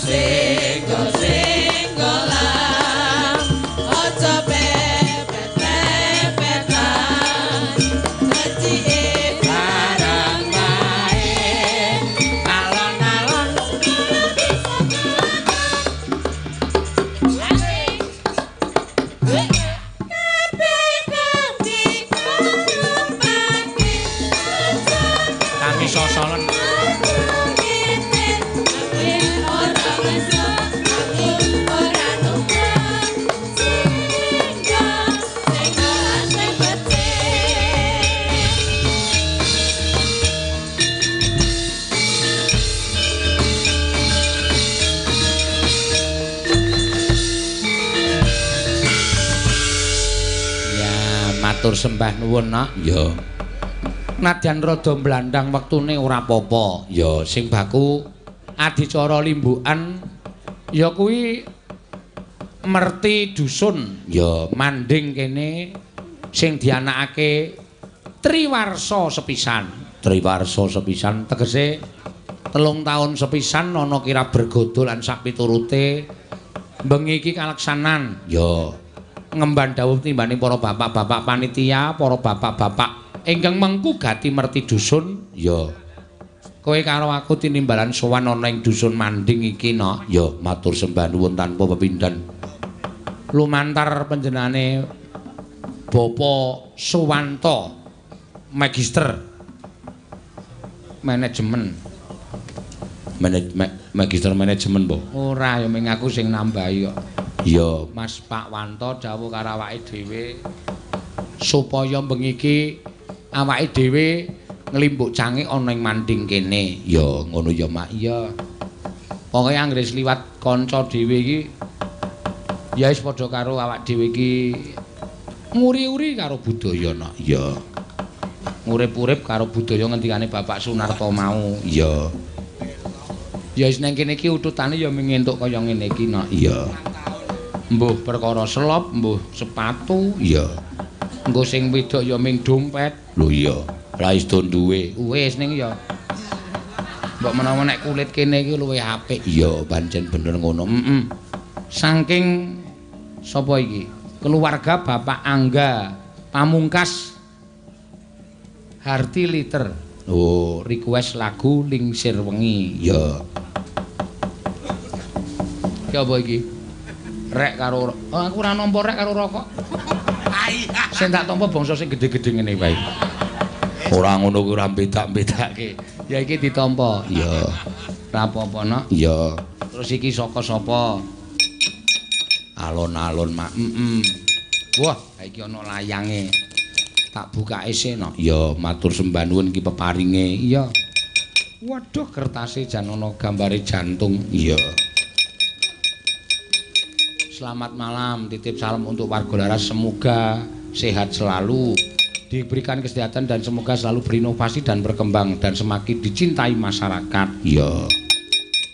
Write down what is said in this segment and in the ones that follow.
Senggol-senggolan, aja pepet-pepetan, becike barang wae. Alon-alon. Kabeh kang dikarepake Kami sosolen. Ora ngeso, aku ora numpang, senggol senggolan sing becik. Ya, matur sembah nuwun, Nak. Ya. Nadyan rada mblandang wektune ora apa-apa. Ya, sing baku adicara limbukan ya kuwi merti dusun. Ya, manding kene sing dianakake triwarsa sepisan. Triwarsa sepisan tegese 3 taun sepisan ana kira bergodo lan sak piturute bengi iki kaleksanan. Ya. Ngemban dawuh timbane para bapak-bapak panitia, para bapak-bapak ingkang mengku gati merti dusun. Ya. Kowe karo aku tinimbalan sowan ana ing dusun Manding iki, Nok. Ya, matur sembah nuwun tanpa pepindhan. Lumantar panjenengane Bapak Suwanto, Magister Manajemen. Magister Manajemen, po? Ora, ya ming aku sing nambahi kok. Ya, Mas Pak Wanto dawuh karo awake dhewe supaya bengi iki awake dhewe nglimbuk cangik ana ing Manding kene. Ya, ngono ya, Mak. Iya. Pokoke anggere liwat kanca dhewe iki ya wis padha karo awak dhewe iki nguri-uri karo budaya, Nak. Ya. Ngurip-urip karo budaya ngendikane Bapak Sunarto mau. Iya. Ya wis nang kene iki ututane ya mung entuk kaya ngene iki, Nak. Iya. Mbuh perkara selop, mbuh sepatu, iya. Engko sing wedok ya ming dompet. Lho iya, ra wis do duwe. Wis ning ya. Mbok menawa nek kulit kene iki luwih apik. Iya, pancen bener ngono. Heeh. Saking sapa iki? Keluarga Bapak Angga Pamungkas Harti Liter. Oh, request lagu Lingsir Wengi. Iya. Ki apa iki? Rek karo oh, aku ora nampa rek karo rokok. Sing tak tampa bangsa sing gedhe-gedhe ngene wae. Ora ngono kuwi ora bedak-bedake. Ya iki ditampa. Iya. Ora apa-apa, Nok. Iya. Terus iki saka sapa? Alon-alon, Mak. Heeh. Wah, iki ana layange. Tak bukake sik, Nok. Iya, matur sembah nuwun iki peparinge. Iya. Waduh, kertase jan ana gambare jantung. Iya. Selamat malam, titip salam untuk warga Laras, semoga sehat selalu, diberikan kesehatan dan semoga selalu berinovasi dan berkembang dan semakin dicintai masyarakat. Iya.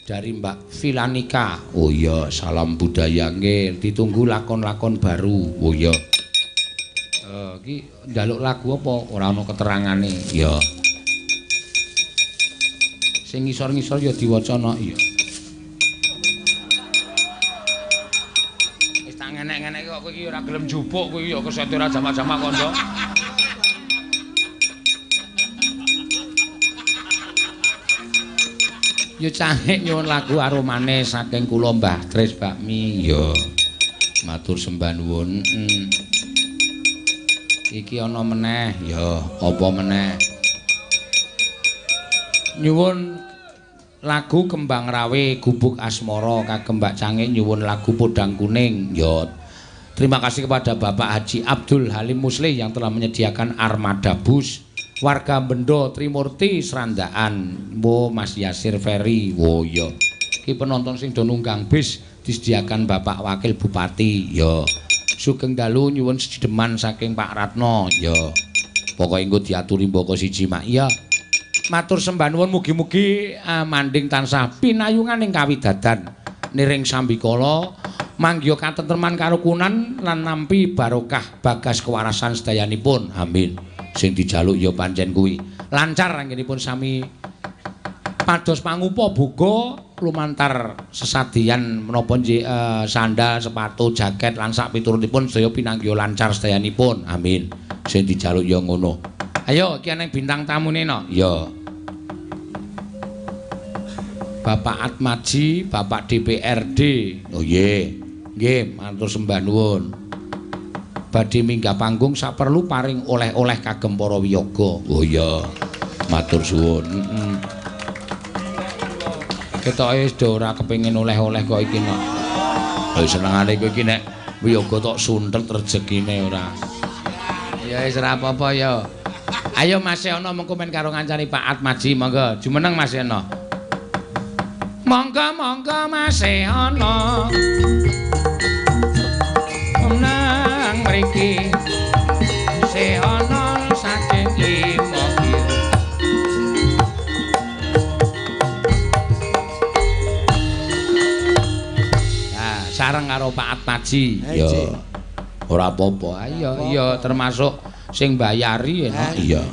Dari Mbak Filanika. Oh iya, salam budaya nggih, ditunggu lakon-lakon baru. Oh iya. Iki njaluk lagu apa? Ora ana keterangane. Iya. Sing ngisor-ngisor ya diwaca, Nok. Iya. Ngenek-ngenek kok kowe iki ora gelem njupuk kowe iki ya kesete ora jamak-jamak kanca. Ya cangik nyuwun lagu aromane saking kula Mbah Tris Bakmi. Ya. Matur sembah nuwun. Iki ana meneh. Ya, apa meneh? Nyuwun lagu Kembang Rawe Gubuk Asmara kagem Mbak Cangik nyuwun lagu Podang Kuning. Ya. Terima kasih kepada Bapak Haji Abdul Halim Muslih yang telah menyediakan armada bus. Warga Bendo Trimurti Srandaan. Wo Mas Yasir Ferry. Wo ya. Iki penonton sing do nunggang bis disediakan Bapak Wakil Bupati. Ya. Sugeng dalu nyuwun sejideman saking Pak Ratno. Ya. Pokoke engko diaturi mbaka siji, Mak. Ya. Matur sembah nuwun mugi-mugi manding tansah pinayungan ing kawidadan niring sambikala manggiha katentreman karukunan lan nampi barokah bagas kewarasan sedayanipun. Amin. Sing dijaluk ya pancen kuwi lancar anggenipun sami pados pangupa boga lumantar sesadian menapa nggih sandal, sepatu, jaket lan sak piturutipun sedaya pinanggih lancar sedayanipun. Amin. Sing dijaluk ya ngono. Ayo iki ana bintang tamune no. Ya. Bapak Atmaji, Bapak DPRD. Oh nggih. Nggih, matur sembah nuwun. Badhe minggah panggung saperlu paring oleh-oleh kagem para wiyaga. Oh iya. Matur suwun. Heeh. Ketoke wis do ora kepengin oleh-oleh kok iki kok. Lha senengane kowe iki nek wiyaga tok suntet rejekine ora. Ya wis ora apa-apa ya. Ayo Mas Seno mengko men karo ngancani Pak Atmaji monggo. Jumeneng Mas Seno. Monggo monggo Mas Seno. Menang mriki. Seno saking Imogiri. Nah, sareng karo Pak Atmaji. Ya. Ora apa-apa. Ayo iya termasuk sing bayari ya. Iya.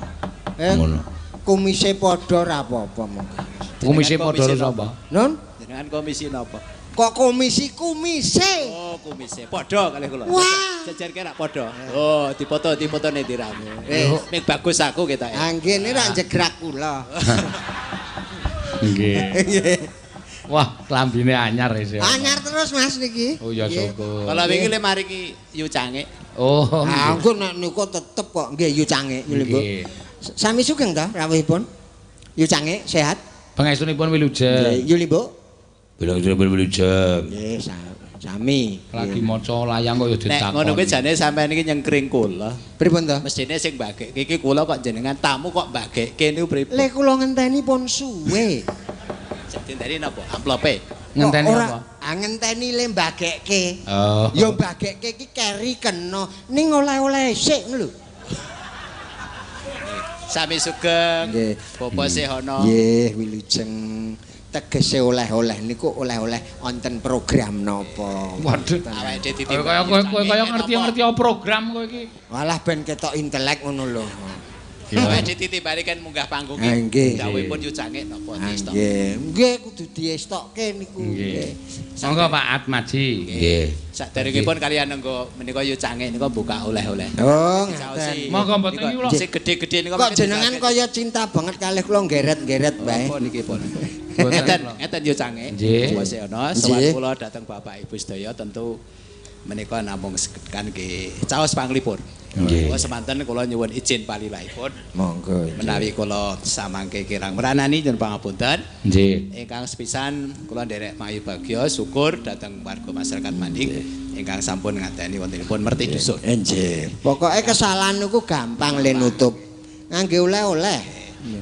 Ngono. Kumise padha ora apa-apa monggo. Kumise padha karo sapa? Nun? Jenengan komisi napa? Kok komisi kumise? Oh, kumise. Padha kalih kula. Jejerke rak padha. Oh, dipoto-dipotone dirame. Ming bagus aku ketoke. Ha nggih niki rak jegrak kula. Nggih. Wah, klambine anyar wis. Anyar terus Mas niki. Oh ya syukur. Kala wingi le maringi yu cange. Oh. Ha engko nek niku tetep kok nggih yu cange nggih. Sami sugeng ta rawuhipun? Yu cange sehat? Pangestunipun wilujeng. Yu Limbuk. Wilujeng wilujeng. Nggih, sami. Lagi maca layang kok ya ditakoni. Nek ngono kuwi jane sampean iki nyengkring kula. Pripun to? Mestine sing mbagekke iki kula kok jenengan tamu kok mbagekke niku pripun? Le kula ngenteni pun suwe. Ngenteni napa? Amplope. Ngenteni apa? Ah ngenteni le mbagekke. Oh. Ya mbagekke iki keri kena ning oleh-oleh sik ngono lho. Sami sugeng. Bapak Sehono. Nggih, wilujeng. Tegese oleh-oleh niku oleh-oleh wonten program napa. Waduh. Awake dhewe dititip. Kaya kowe kaya ngerti-ngerti program kowe iki. Walah ben ketok intelek ngono lho. Awake dititipane kan munggah panggung iki. Dawuhipun yu cange napa diestok. Nggih, nggih kudu diestokke niku. Nggih. Monggo Pak Atmaji. Nggih. Saderengipun kaliyan nenggo menika yu cange nika buka oleh-oleh. Oh, ngaten. Monggo mboten iki kula. Sing gedhe-gedhe nika kok jenengan kaya cinta banget kalih kula geret-geret bae. Apa niki pun. Ngeten, ngeten yu cange. Nggih. Sehono, sowan kula dhateng Bapak Ibu sedaya tentu menika namung sekedkan nggih caos panglipur. Nggih. Kula semanten kula nyuwun izin palilahipun. Monggo. Menawi kula samangke kirang meranani nyuwun pangapunten. Nggih. Ingkang sepisan kula nderek mayubagya syukur dhateng warga masyarakat Manding ingkang sampun ngateni wontenipun merti dusun. Nggih. Pokoke kesalahan niku gampang le nutup. Ngangge oleh-oleh.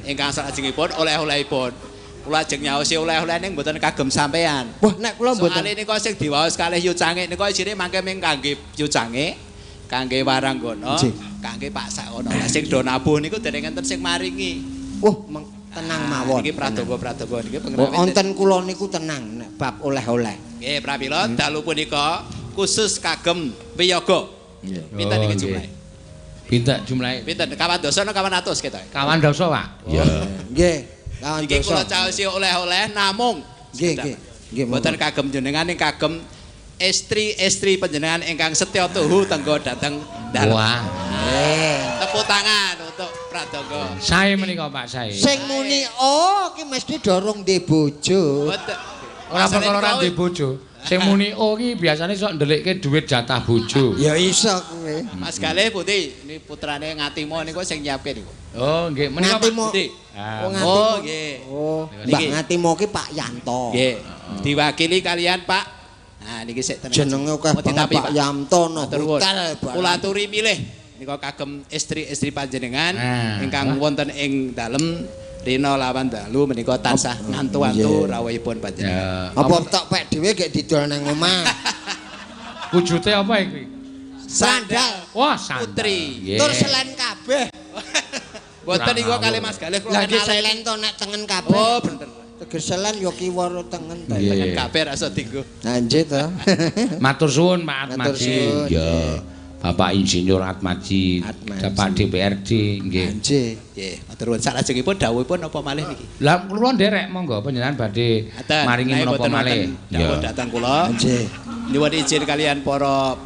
Ingkang salajengipun oleh-olehipun. Kula ajeng nyaosi oleh-oleh ning mboten kagem sampean. Wah, nek kula mboten. Soale nika sing diwaos kalih yu cange nika isine mangke ming kangge yu cange, kangge waranggana, kangge Pak Sakono. Lah sing do nabuh niku dereng enten sing maringi. Wah, tenang mawon. Niki pradoga-pradoga niki pengrawit. Wonten kula niku tenang nek bab oleh-oleh. Nggih, pramila dalu punika khusus kagem wiyaga. Nggih. Pinten niki jumlahe? Pinten jumlahe? Pinten? Kawan dasa napa kawan atus ketoke? Kawan dasa, Pak. Iya. Nggih. Iki kula caosi oleh-oleh namung. Nggih, nggih. Nggih, mboten kagem jenengan ing kagem estri-estri panjenengan ingkang setya tuhu tenggo dhateng dalem. Wah. Tepuk tangan untuk Pradangga. Sae menika Pak sae. Sing muni oh ki mesti dorong ndek bojo. Mboten. Ora perkara ora ndek bojo. Sing muni oh ki biasane sok ndelikke dhuwit jatah bojo. Ya iso kuwi. Mas Galih pundi? Ini putrane Ngatimo niku sing nyiapke niku. Oh nggih, menika Pak Ngatimo. Pundi? Oh nggih. Oh, Mbah Ngatimo ki Pak Yanto. Nggih. Diwakili kalian Pak. Nah niki sik tenang. Jenenge akeh banget Pak Yanto no hotel. Kula aturi milih nika kagem estri-estri panjenengan ingkang wonten ing dalem rina lawan dalu menika tansah ngantu-antu rawuhipun panjenengan. Apa tok pek dhewe gek didol nang omah. Wujute apa iki? Sandal. Wah, sandal. Putri. Tur selen kabeh. Mboten niku kalih Mas Galih kula kenal. Lah selen to nek tengen kabeh. Oh, bener. Teges selen ya kiwa tengen to. Tengen kabeh rasa dinggo. Nah, nggih to. Matur suwun Pak Atmaji. Ya. Bapak Insinyur Atmaji, Bapak DPRD nggih. Nggih. Nggih, matur nuwun. Salajengipun dawuhipun napa malih niki? Lah kula nderek monggo panjenengan badhe maringi menapa malih. Dawuh dhateng kula. Nggih. Nyuwun izin kalian para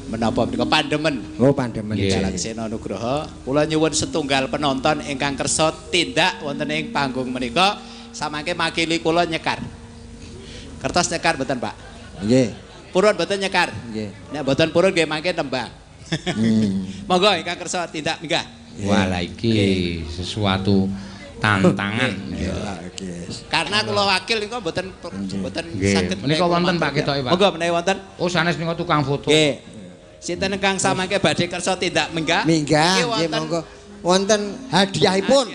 menapa menika pandemen. Oh, pandemen. Dalang Sena Nugroho. Kula nyuwun setunggal penonton ingkang kersa tindak wonten ing panggung menika samangke makili kula nyekar. Kertas nyekar mboten, Pak? Nggih. Purun mboten nyekar. Nggih. Nek mboten purun nggih mangke nembang. Monggo ingkang kersa tindak minggah. Wah, lah iki sesuatu tantangan. Karena kula wakil niku mboten saged. Menika wonten Pak ketoke, Pak. Monggo menawi wonten. Oh, sanes menika tukang foto. Nggih. Sinten ingkang samangke badhe kersa tindak minggah? Minggah, nggih monggo. Wonten hadiahipun.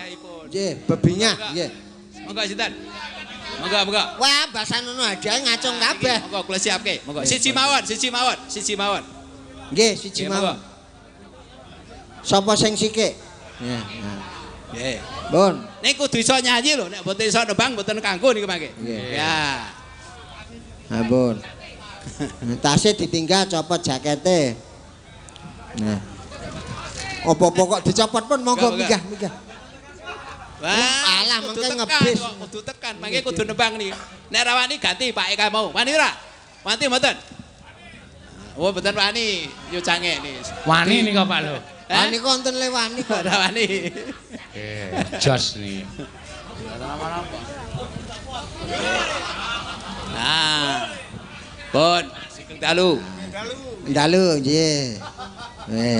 Nggih, bebingah nggih. Monggo sinten? Monggo, monggo. Wah, basanono hadiah ngacung kabeh. Monggo kula siapke. Monggo. Siji mawon, siji mawon, siji mawon. Nggih, siji mawon. Sapa sing sikik? Nggih. Nggih. Pun. Nek kudu iso nyanyi lho, nek mboten iso nembang mboten kanggo niku mangke. Ya. Ampun. Tase ditinggal copot jakete. Nah. Apa-apa kok dicopot pun monggo minggah, minggah. Wah, alah mengke ngebis. Kudu tekan, mangke kudu nembang niki. Nek ra wani ganti Pak Eka mau. Wani ora? Wani mboten? Oh, mboten wani, yo cange niki. Wani nika Pak lho. Wani kok wonten le wani kok ora wani. Jos niki. Nah. Pun, sugeng dalu. Dalu nggih.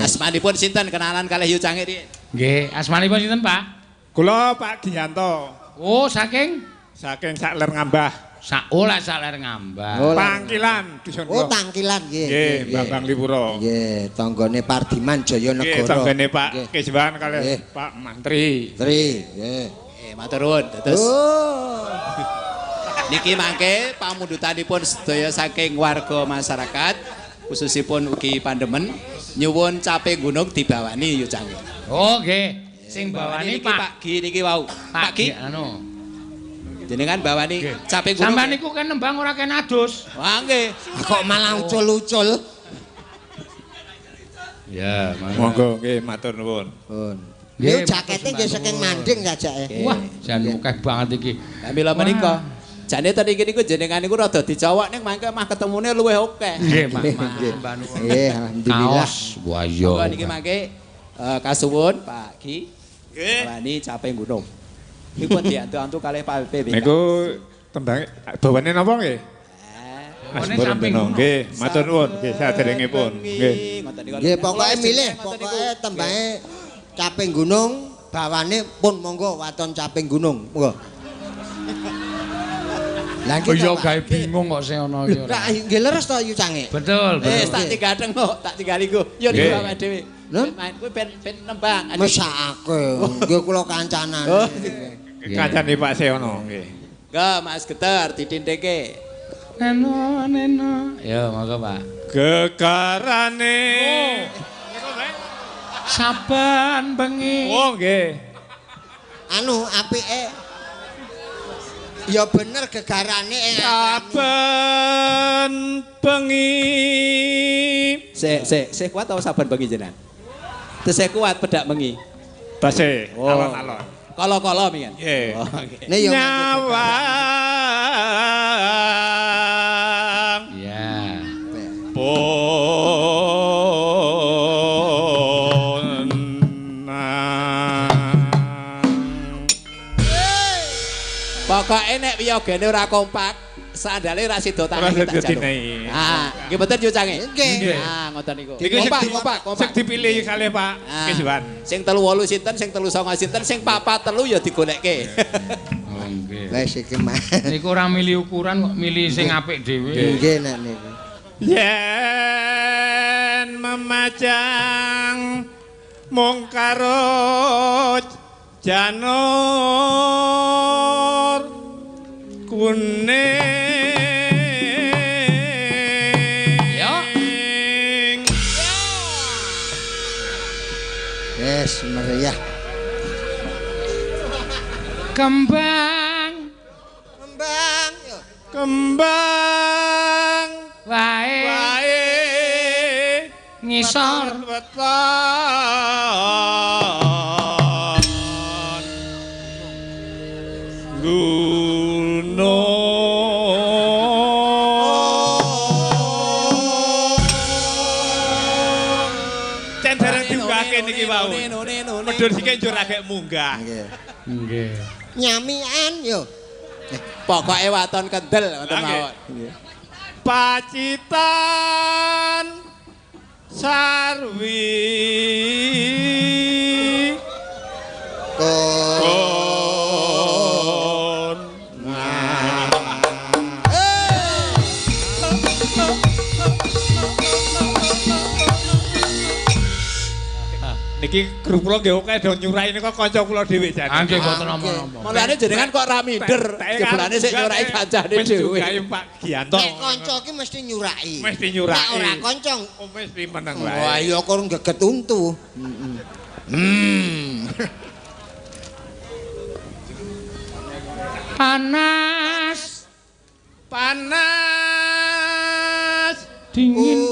Asmanipun sinten kenalan kalih yu cange riyin? Nggih, asmanipun sinten, Pak? Kula Pak Giyanto. Oh, saking? Saking Sakler Ngambah. Sakler Ngambah. Oh, Tangkilan dusun kula. Oh, Tangkilan nggih. Nggih, Bambang Lipuro. Nggih, tanggane Pardiman Jayanegara. Nggih, tanggane Pak Kiswan kalih Pak Mantri. Tri, nggih. Nggih, matur nuwun. Dados. Oh. Niki mangke pamundutanipun sedaya saking warga masyarakat khususipun ugi pandemen nyuwun cape gunung dibawani yu cange. Oh, nggih. Sing bawani Pak Pak Gi niki wau. Pak Gi anu. Jenengan bawani cape gunung. Sampeyan niku kan nembang ora ken adus. Wah nggih. Kok malah ucul-ucul. Ya, monggo nggih matur nuwun. Pun. Nggih jakete nggih saking manding jajake. Wah, jan akeh banget iki. Lah mila menika jane ten iki niku jenengan niku rada dicowok ning mangke mah ketemune luwih akeh. Nggih, Pak. Nggih, alhamdulillah. Wah iya. Monggo niki mangke kasuwun Pak Gi. Nggih. Wani cape gunung. Niku diantu-antu kalih Pak PPK. Niku tembang bawane napa nggih? Bawane samping gunung. Nggih, matur nuwun nggih saderengipun. Nggih. Nggih, pokoke milih, pokoke tembange caping gunung, bawane pun monggo waton caping gunung. Monggo. Lah iki yo gawe bingung kok sing ana iki ora. Lah nggih leres to yu cange. Betul, betul. Wis tak tinggaten kok, tak tinggali ku. Yo niku awake dhewe. Main kuwi ben nembang. Mesake. Nggih kula kancanane. Kancane Pak Seono nggih. Nggih, Mas Geter ditindheke. Neno neno. Ya monggo Pak. Gegarane. Saben bengi. Oh nggih. Anu apike ya bener gegarane saben bengi. Sik sik sik kuat tau saben bengi jenengan? Tesih kuat pedak bengi. Tasih alon-alon. Kala-kala mingen. Nggih. Oh, nggih. Nyawang. Iya. Pon. Pokoke nek wiyogane ora kompak, sandale ora sida tangi tak jaluk. Ah, nggih mboten yo cange. Nggih. Ah, ngoten niku. Kompak, kompak, kompak. Sing dipilih kalih Pak Kiswan. Sing 38 sinten, sing 39 sinten, sing 43 ya digolekke. Oh nggih. Wis iki mah. Niku ora milih ukuran kok milih sing apik dhewe. Nggih nek niku. Yen memajang mung karo janur kuning. Ya. Yes, meriah. Kembang. Kembang. Kembang. Wae. Wae. Ngisor. Weton gunung. Cen dereng diunggahke niki wau. Medhun sike njur agek munggah. Nggih. Nggih. Nyamian yo. Pokoke waton kendel ngoten mawon. Pacitan Sarwi kon. Niki kru kula nggih akeh do nyurai nika kanca kula dhewe jane. Ah, nggih mboten napa-napa. Mulane jenengan kok ra minder, jebulane sik nyurai kancane dhewe. Pak Gianto. Nek kanca ki mesti nyurai. Mesti nyurai. Nek ora kanca oh, mesti meneng wae. Wah, iya kok geget untu. Panas. Panas. Dingin.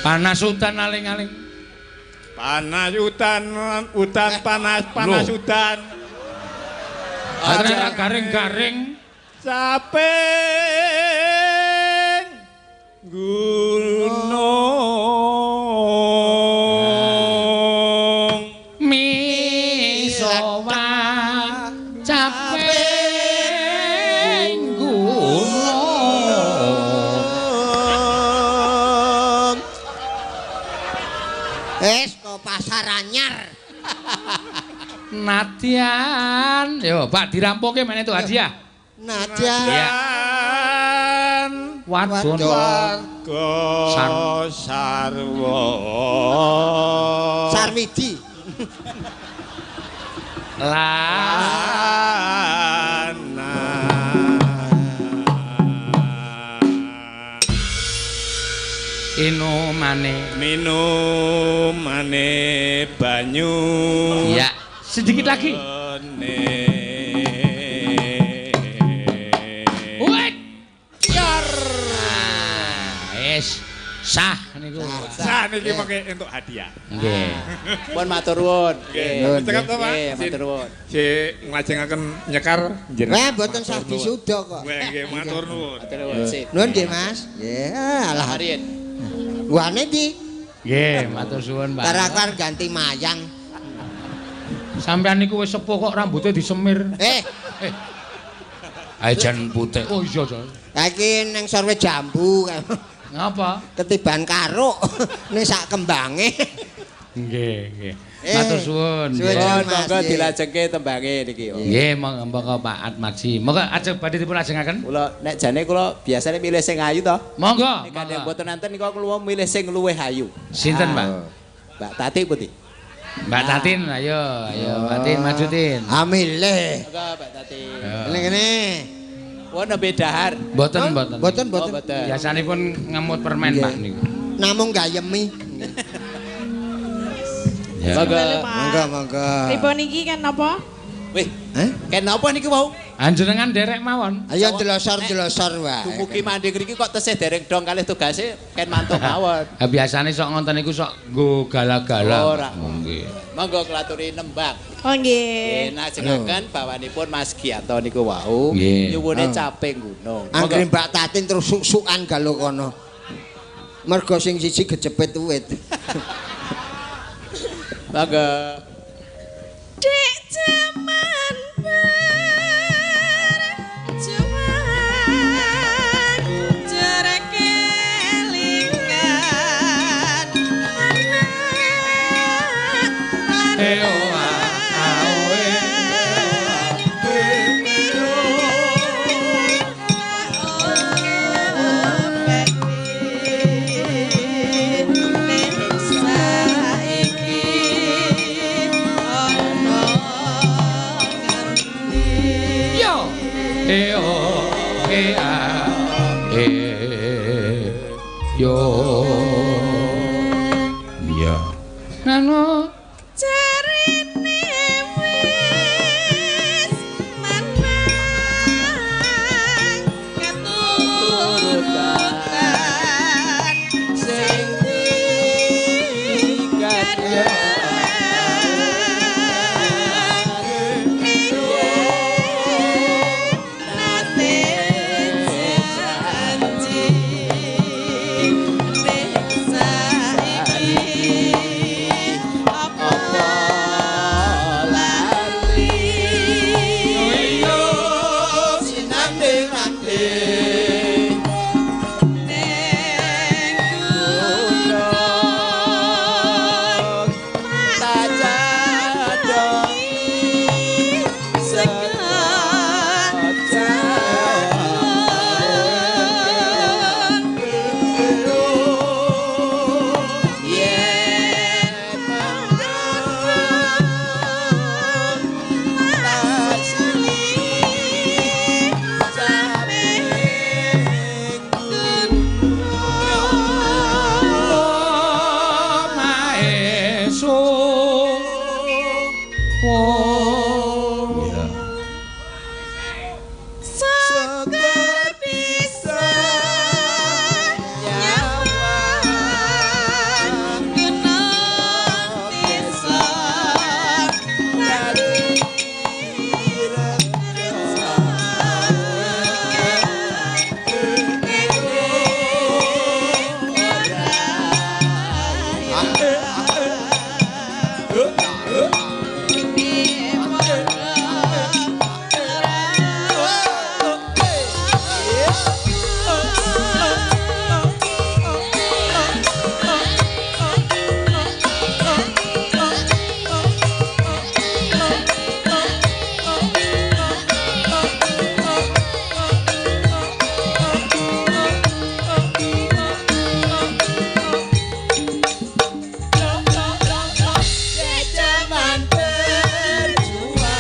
Panas udan aling-aling. Panas udan, udan panas, panas udan. Aja garing-garing. Caping gunung. Misowan caping gunung. Wis kok pasar anyar. Nadyan, yo Pak dirampoke meneh itu hadiah. Nadyan. Wadon. Warga sarwa. Sarmidi. Lana. Inumane. Minumane banyu. Iya, sedikit lagi. Wait. Yor. Wis sah niku. Sah niki mengke entuk hadiah. Nggih. Pun matur nuwun. Nggih. Cekap to, Pak. Nggih, matur nuwun. Si nglajengaken nyekar jenengan. Wah, mboten sah disuda kok. Nggih, matur nuwun. Matur nuwun. Sip. Nuwun nggih, Mas. Nggih, alah. Riyen. Wane ndi? Nggih, matur suwun, Pak. Karakar ganti mayang. Sampeyan niku wis sepuh kok rambutnya disemir. Ae jan putih. Oh iya, Jan. Ha iki ning sorwe jambu. Ngapa? Ketiban karuk ning sak kembange. Nggih, nggih. Matur suwun. Suwun, Pun Mas, monggo nggih. dilajengke tembange niki. Nggih, monggo Pak Atmaji. Monggo ajeng badhe dipun lajengaken. Kula nek jane kula biasane milih sing ayu to. Monggo. Nek kandhane mboten nenten niku kula milih sing luwih ayu. Sinten, Pak? Mbak Tati putih. Mbak Tatin, ayo, ayo Mbak Tatin maju Tin. Ah milih. Monggo Mbak Tati. Kene kene. Wah nembe dahar. Mboten, mboten. Mboten, Oh, mboten. mboten. Biasanipun ngemut permen, Pak niku. Namung gayemi. Ya. Monggo. Monggo, monggo. Pripun iki kan napa? Wih, Hah? ken napa niki wau? Anjenengan derek mawon. Ayo delosor-delosor wae. Dumugi mandi ngriki kok tesih dereng dong kalih tugase ken mantuk mawon. Ha biasane sok ngonten niku sok nggo gala-gala. Ora. Nggih. Monggo kelaturi nembang. Oh nggih. Nggih, lajengaken bawanipun Mas Gianto niku wau nyuwune caping gunung. Anggere Mbak Tatin terus suk-sukan galo kono. Mergo sing siji kecepet wit. Monggo. Dek jaman berjuang jare kelingan anak Yo. E o e a e yo. Iya. Nano Jarine wis Iya. Syukur bisa nyawang gunung desa dadi reca Jaman berjuang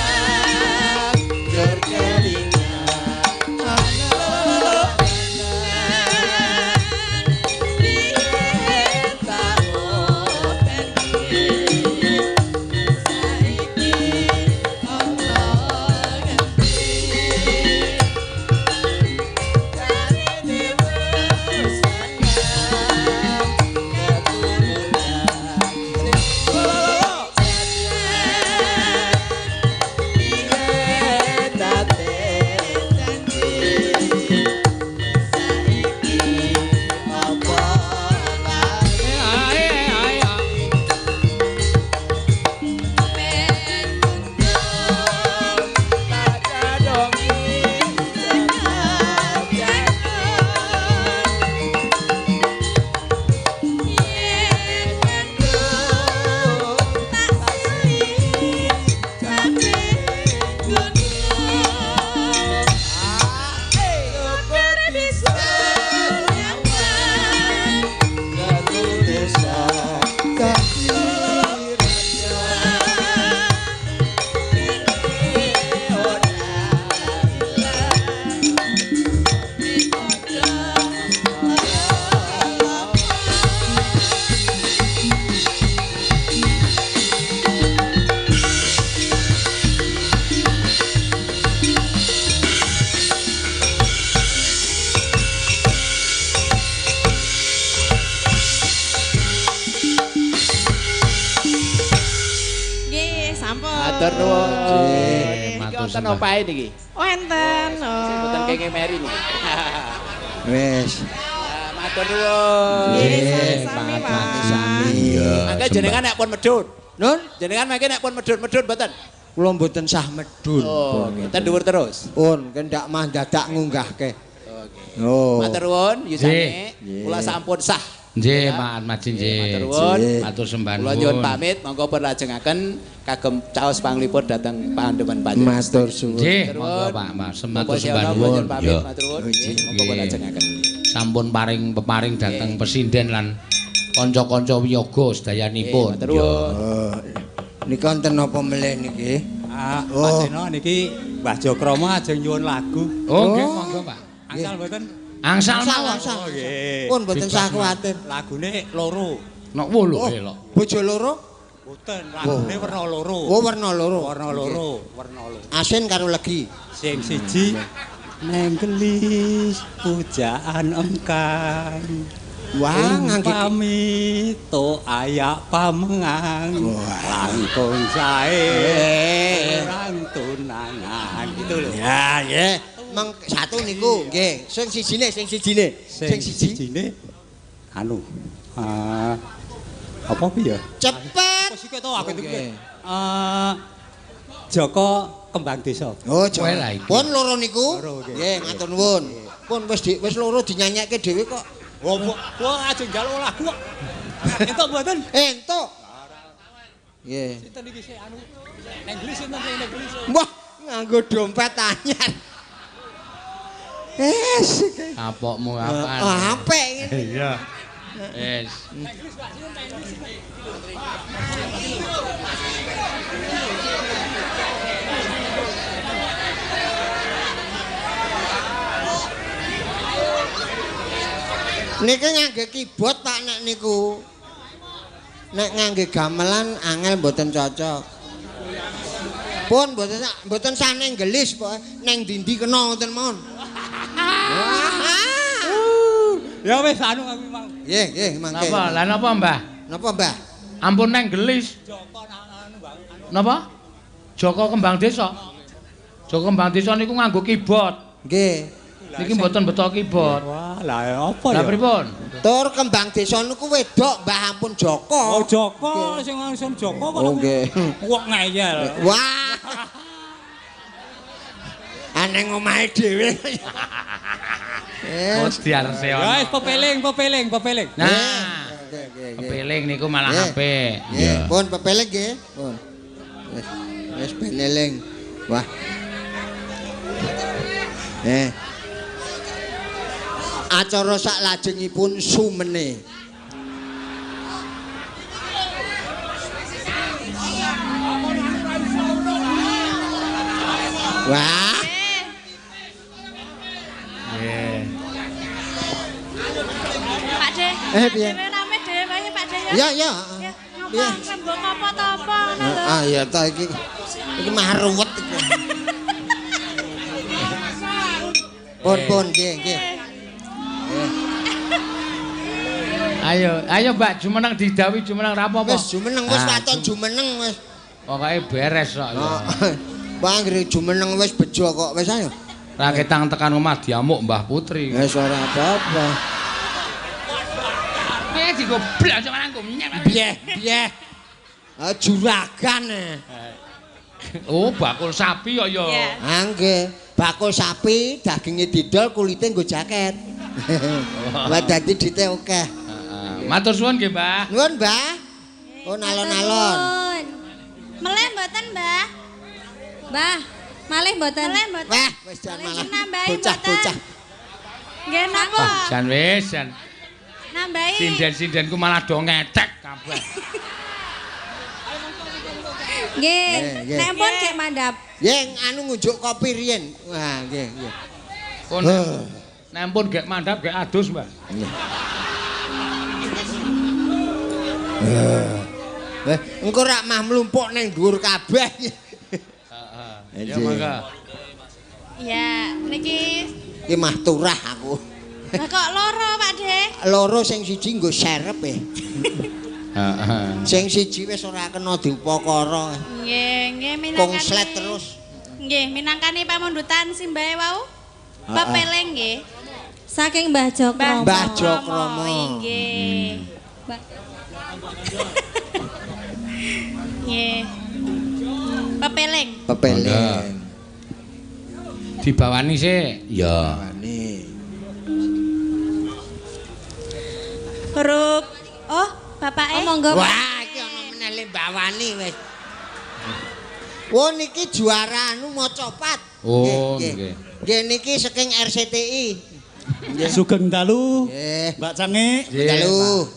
Nggih, sampun. Matur nuwun. Nggih, Niki matur wonten sembah. opahe niki. Oh, enten. Sing Oh. boten kenging meri niki. Wis. Ah, matur nuwun. Nggih, Nggih, sami-sami, Pak Pak. Iya. Mangke jenengan nek pun medhun. Nun, Jenengan mangke nek pun medhun-medhun mboten. kula mboten sah medhun. Oh, nggih, ten dhuwur terus. Pun kendak mah dadak ngunggahke. Oke. Oh. Matur nuwun yusane. Nggih. Kula sampun sah. Nggih, Pak Atmaji nggih. Matur nuwun. Nggih. Matur sembah Kula nyuwun pamit, monggo pun lajengaken kagem caos panglipur dhateng pandemen panjenengan. Matur suwun. Nggih, Matur monggo nuwun. Pak, Mas. Bapak Matur sembah Syono, kula nuwun. nyuwun pamit, Ya. matur nuwun. Nggih. Nggih, monggo pun Nggih. lajengaken. Sampun paring peparing dhateng pesinden lan kanca-kanca wiyaga sedayanipun. Nggih, matur nuwun. Oh. Niki wonten napa melih niki? Ah, Oh. Mas Seno niki Mbah Jokrama ajeng nyuwun lagu. Oh, nggih, monggo Pak. Angsal mboten? Angsal Angsal, mawon. angsal. Oh, nggih. Pun mboten sah Bebas, kuwatir. Lagune loro. Nok wulu Oh, elok. bojo loro? Mboten, lagune werna loro. Oh, werna loro. Werna loro, werna loro. Asin karo legi. Sing siji neng gelis pujaan engkang. Wah, ngangge pamit to ayak pamengang. Langkung sae orang tunangan gitu loh. Ya, nggih. Meng satu niku nggih. Sing sijine, sing sijine. Sing sijine anu apa piye ya? Cepet. Kok sik to aku itu. Joko Kembang Desa. Oh, Kowe lah iki. Pun loro niku. Loro, nggih. Nggih, matur nuwun. Pun wis di, wis loro dinyanyekke dhewe kok. Wah, wah ajeng njaluk lagu kok. Entuk mboten? Entuk. Nggih. Sinten iki sik anu neng gelis sinten sing neng gelis? Wah, nganggo dompet anyar. Es. Kapokmu kapan? Oh, apik ngene. Iya. Wis. Niki ngangge keyboard Pak nek niku. Nek ngangge gamelan angel mboten cocok. Pun mboten sah neng gelis pokoke neng ndi-ndi kena ngoten mawon. Ya wis anu aku mau. Nggih, nggih mangke. Napa? Lah napa, Mbah? Napa, Mbah? Ampun neng gelis. Napa? Joko Kembang Desa. Joko Kembang Desa niku nganggo keyboard. Nggih. Niki mboten beto keyboard. Wah, lah apa ya? Lah pripun? Tur Kembang Desa niku wedok, Mbah, ampun Joko. Oh, Joko sing langsung Joko kok. Oh, nggih. Wong ngeyel. Wah. Aneng omahe dhewe. Oh, diarseono. Ya wis pepeling. Nah, Nggih, nggih. pepeling niku malah apik. Nggih, pun pepeling nggih. Pun. Wis ben eling. Wah. Acara sak lajengipun sumene. Wah. Nggih. Pak De. Piye? Dhewe rame dhewe wae Pak De ya. Ya, ya. Ya, Piye? ngopo rembug apa ta apa ngono lho. Ah, ya ta iki. Iki mah ruwet iki. Pun, nggih, nggih. Ayo, ayo Mbak jumeneng didhawuhi jumeneng ra apa-apa. Wis jumeneng wis waton jumeneng wis. Pokoke beres kok ya. Wah, anggere jumeneng wis bejo kok wis ayo. Ra ketang tekan omah diamuk Mbah Putri. Wis ora apa-apa. Kowe digoblok aja marang nyek. Piye, piye. Ah, juragan. Oh, bakul sapi kok ya. Ah, nggih. Bakul sapi daginge didol kulite nggo jaket. Wah, dadi dite akeh. Matur suwun nggih, Mbah. Nuwun, Mbah. Oh, alon-alon. Meleh mboten, Mbah? Mbah, malih mboten. Meleh mboten. Wah, wis jan malah bocah-bocah. Nggih napa? Jan wis jan. Nambahi. Sinden-sindenku malah do ngetek kabeh. Nggih. Nek pun gek mandhap. Nggih, anu ngunjuk kopi riyen. Wah, nggih, nggih. Pun. Nek pun gek mandhap gek adus, Mbah. Nggih. Engko rak mah mlumpuk ning dhuwur kabeh. Heeh. Ya mangga. Ya, niki iki mah turah aku. Lah kok loro, Pak De? Loro sing siji nggo serep e. Heeh. Sing siji wis ora kena diupakara. Nggih, nggih minangkani. Konslet terus. Nggih, minangkani pamundutan simbahe wau. Pepeling nggih. Saking Mbah Jokromo. Mbah Jokromo. Nggih. Nggih. Pepeling. Pepeling. Dibawani sik. Ya. Bawani. Huruf. Oh, bapake. Oh, monggo. Wah, iki ana meneh le bawani wis. Wah, niki juara anu macapat. Oh, nggih. Nggih niki saking RCTI. Nggih. Sugeng dalu. Nggih. Mbak Cange. Dalu.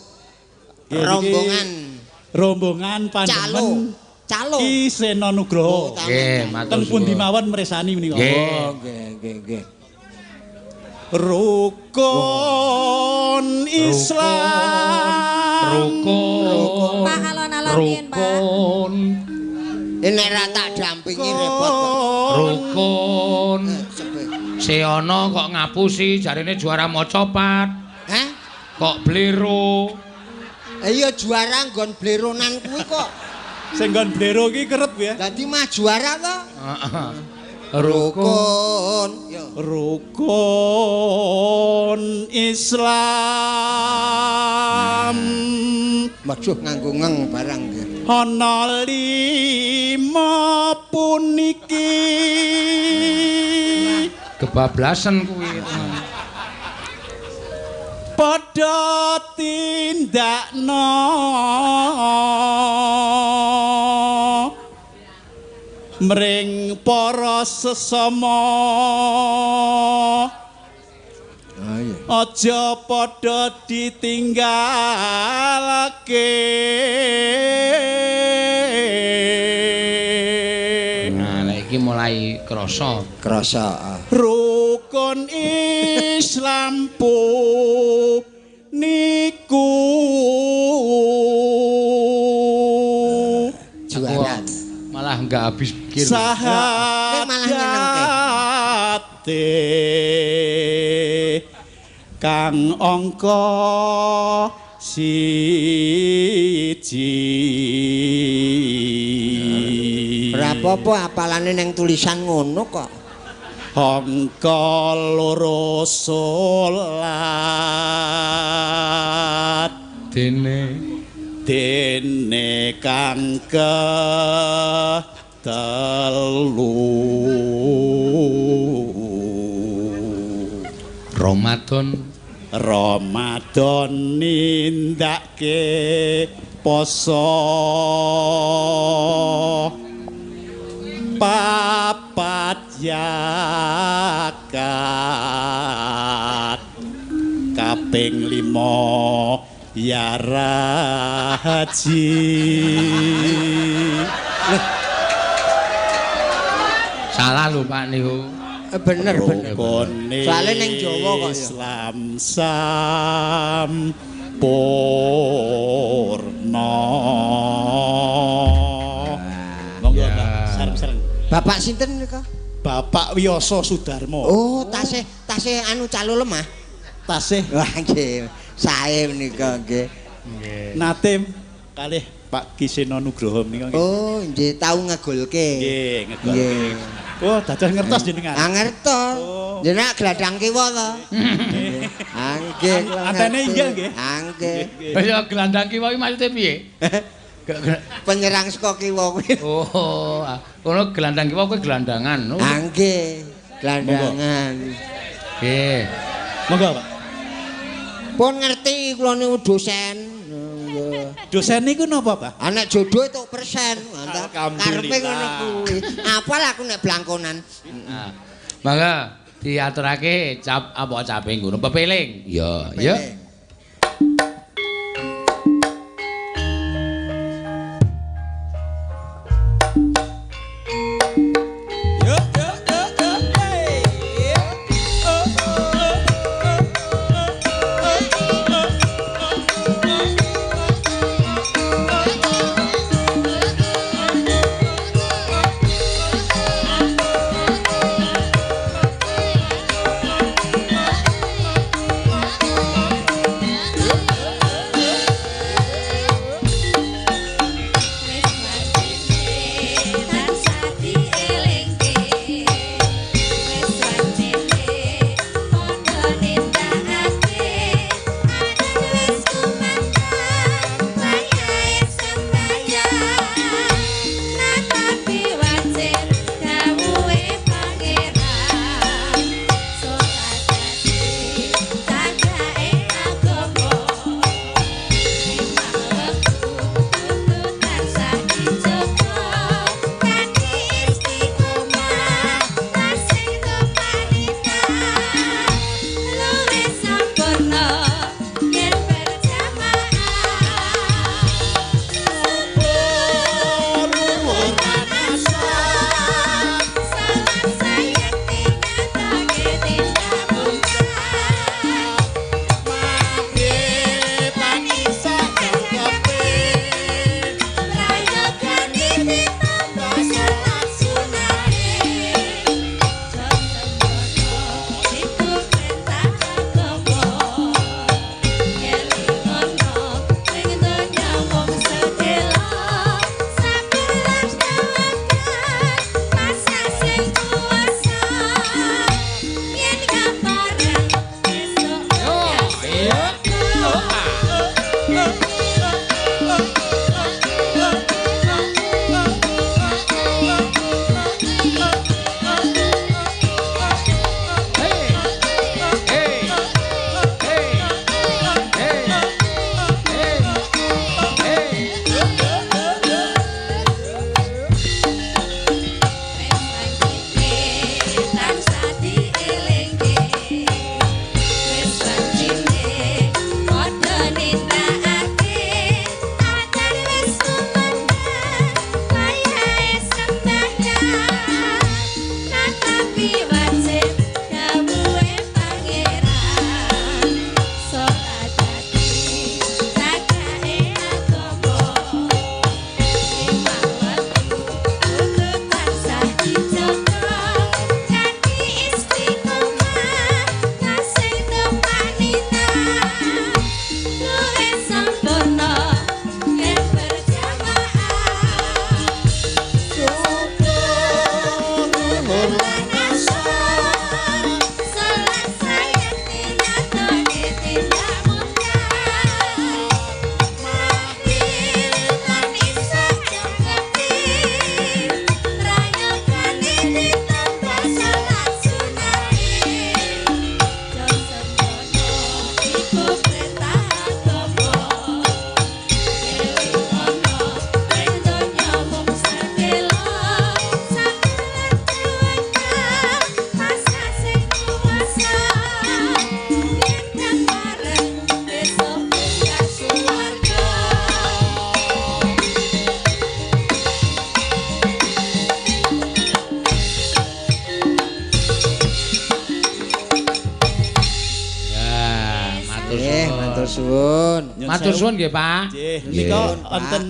Rombongan. Rombongan panjenengan Calo. Ki Seno Nugroho. Nggih, matur Teng pundi suwun. mawon mresani menika. Nggih. Oh, nggih, nggih, nggih. Rukun Islam. Rukun. Pak alon-alon riyen, Pak. Rukun. Nek ra tak dampingi repot kok. Rukun. Seana kok ngapusi jarine juara macapat. Hah? Kok blero. Iya juara nggon bleronan kuwi kok. Sing nggon blero iki kerep ya. Dadi mah juara to. Heeh. Rukun. Rukun. Yo. Rukun Islam. Waduh nganggo ngeng barang nggih. Ana lima puniki. Kebablasan kuwi. Padha tindakno mring para sesama. Ah iya. Aja padha ditinggalake. Nah, nek iki mulai krasa. Krasa. Rukun Islam niku Juara. Malah Malah enggak habis pikir. Nek malah nyenengke. Sahadate kang angka siji. Ora apa-apa apalane neng tulisan ngono kok. Angka loro salat Dene dene kang telu. Ramadan Ramadan nindake poso papat yakat kaping 5 yara haji. Salah lho Pak niku. Bener bener. Rukune Soale ning Jawa kok ya. Islam sampurna. Monggo Ya. Mbak, sareng-sareng. Bapak sinten nika? Bapak Wiyoso Sudarmo. Oh, tasih tasih anu calo lemah. Tasih Wah nggih, sae menika nggih. nate kalih Pak Kiseno Nugroho menika nggih. Oh, nggih tau ngegolke. Nggih, ngegolke. Nggih. Oh, dados ngertos jenengan. Ah ngertos. Oh. Jenengan gladang kiwa to. Ah nggih. Kula Antene ngerti. inggil nggih. Ah nggih. Ya gelandang kiwa iki maksude piye? Penyerang saka kiwa kuwi. Oh, kono gelandang kiwa kuwi gelandangan. Oh. Ah nggih, gelandangan. Nggih. Monggo, Pak. Pun ngerti kula niku dosen. Nggih. Dosen niku napa, Pak? Anak jodoh itu persen. Mantap. Alhamdulillah. Karepe ngono kuwi. Apal aku nek blangkonan. Nah, mangga diaturake cap apa caping ngono pepeling. Ya, ya. Yo yo yo yo. Hey. Oh oh oh oh oh oh oh. Matur suwun nggih, Pak. Nggih, menika wonten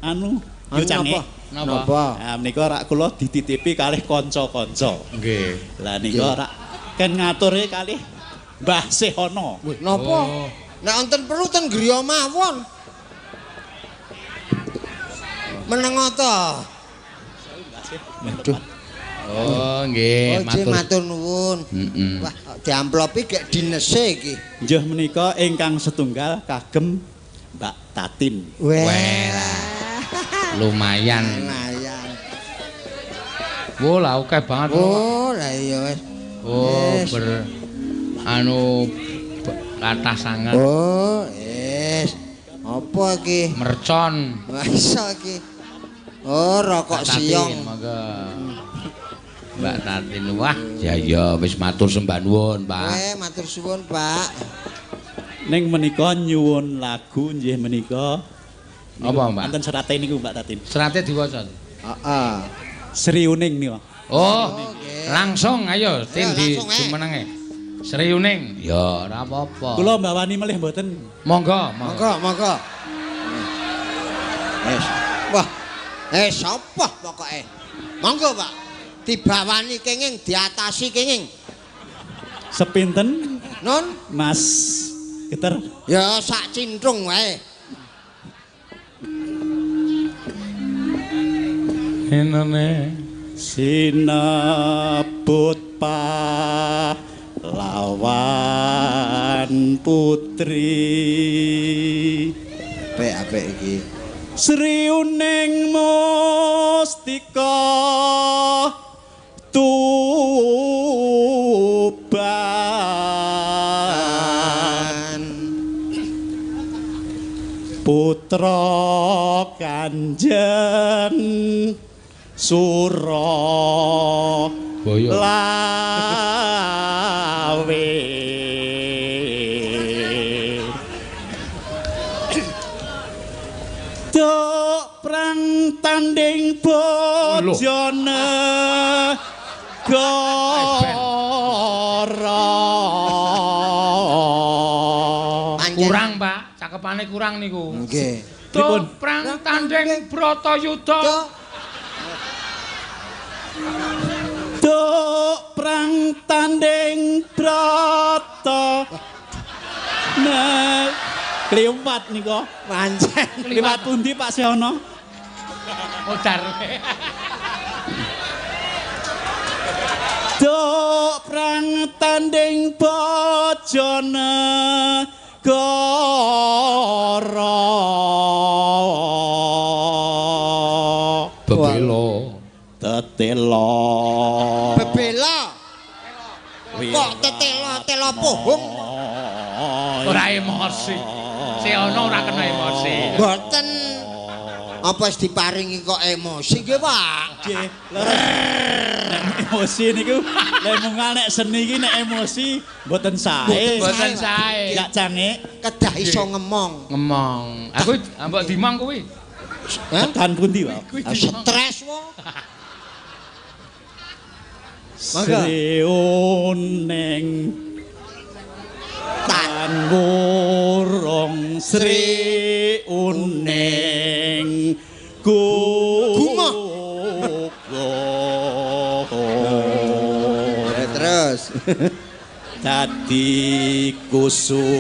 anu yo cange. Napa? Nah, menika rak kula dititipi kalih kanca-kanca. Nggih. Lah nika rak ken ngature kalih Mbah Sehono. Napa? Nek wonten perlu ten griya mawon. Meneng ta? Aduh. Oh, nggih, matur. Matur nuwun. Wah, diamplopi gek dinese iki. Nggih menika ingkang setunggal kagem Mbak Tatin. Weh. Lumayan. Lumayan. Wo, lah akeh banget. Oh, lah iya wis. Oh, ber anu kathah sanget. Oh, wis. Apa iki? Mercon. Wah, iso iki. Oh, rokok siong. Monggo. Mbak Tatin, wah, ya ya wis matur sembah nuwun, Pak. Weh, matur suwun, Pak. Ning menika nyuwun lagu nggih menika. Apa, Mbak? Wonten serate niku Mbak Tatin. Serate diwaca. Heeh. Sri Uning niku. Oh, langsung ayo Tin di jumenenge. Sri Uning. Ya, ora apa-apa. Kula mbawani melih mboten. Monggo, monggo, monggo. Wes. Wah. Sapa pokoke? Monggo, Pak. Dibawani kenging, diatasi kenging. Sepinten? Nun, Mas Geter. Ya sak cintrung wae. Enane sinebut pahlawan putri. Apik-apik iki. Sri Uning Mustika Tuban putra Kanjeng Sura Boyo Lawe. Dok prang tanding bojone gora. Kurang, Pak. Cakepane kurang niku. Nggih. Dok prang tanding Bratayuda. Dok prang tanding Brata. Nah, kliwat nika. Pancen. Kliwat pundi Pak Sehono? Modar. Dok prang tanding bojone gora. Bebelo. Tetelo. Bebela. Kok tetelo-telo pohong? Ora emosi. Sehono ora kena emosi. Mboten. Apa wis diparingi kok emosi nggih, Pak? Nggih, leres. Nek emosi niku lek mungal nek seni iki nek emosi mboten sae. Mboten sae. Gak cange kedah iso ngemong. Ngemong. Aku mbok dimong kuwi. Tekan pundi, Pak? Stres wong. Sri Uning tan wurung Sri Uning Gumoh. Terus dadi kusumaning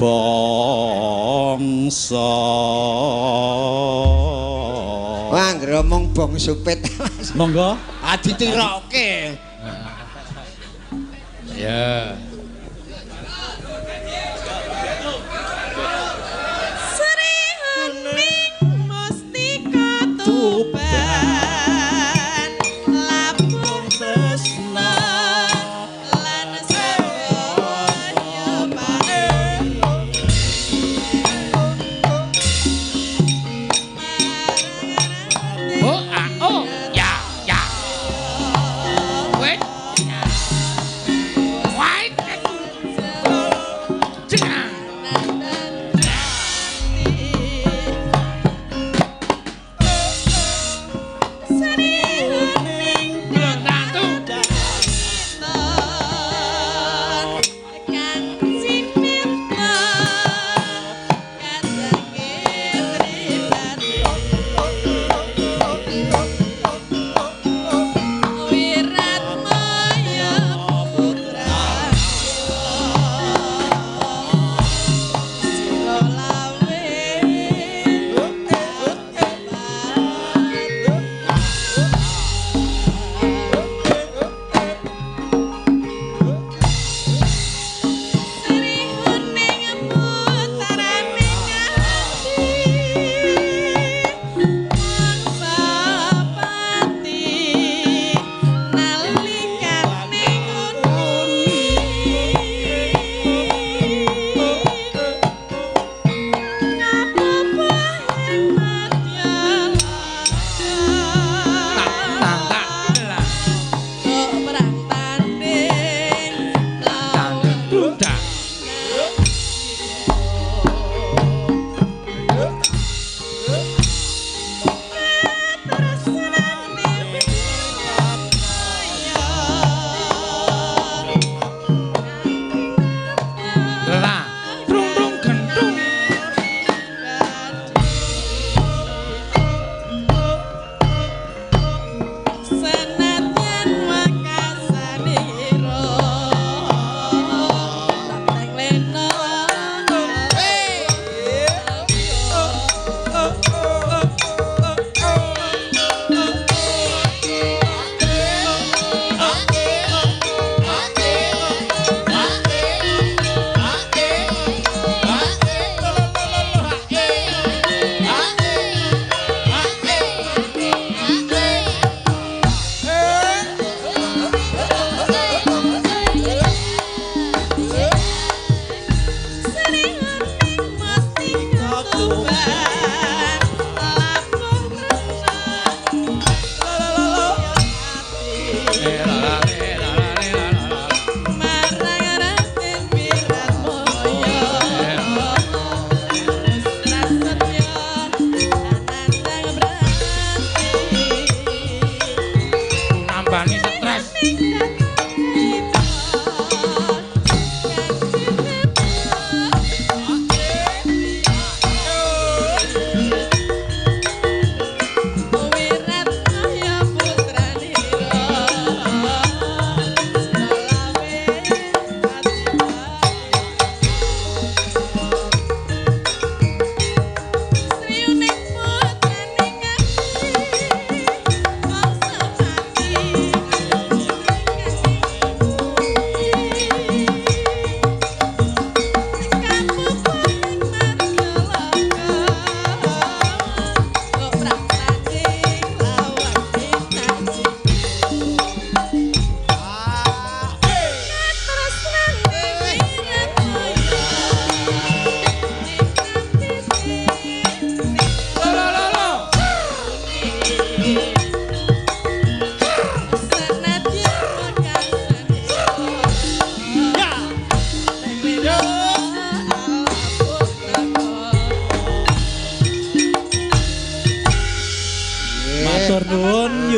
bangsa. Wah, ngromong bong supit. Monggo. Ah ditiroke. Ya. Sri Uning Mustika Tuban labuh tresna lan sawonya paring. Oh, ah, oh, ya, ya. Wait. Wait.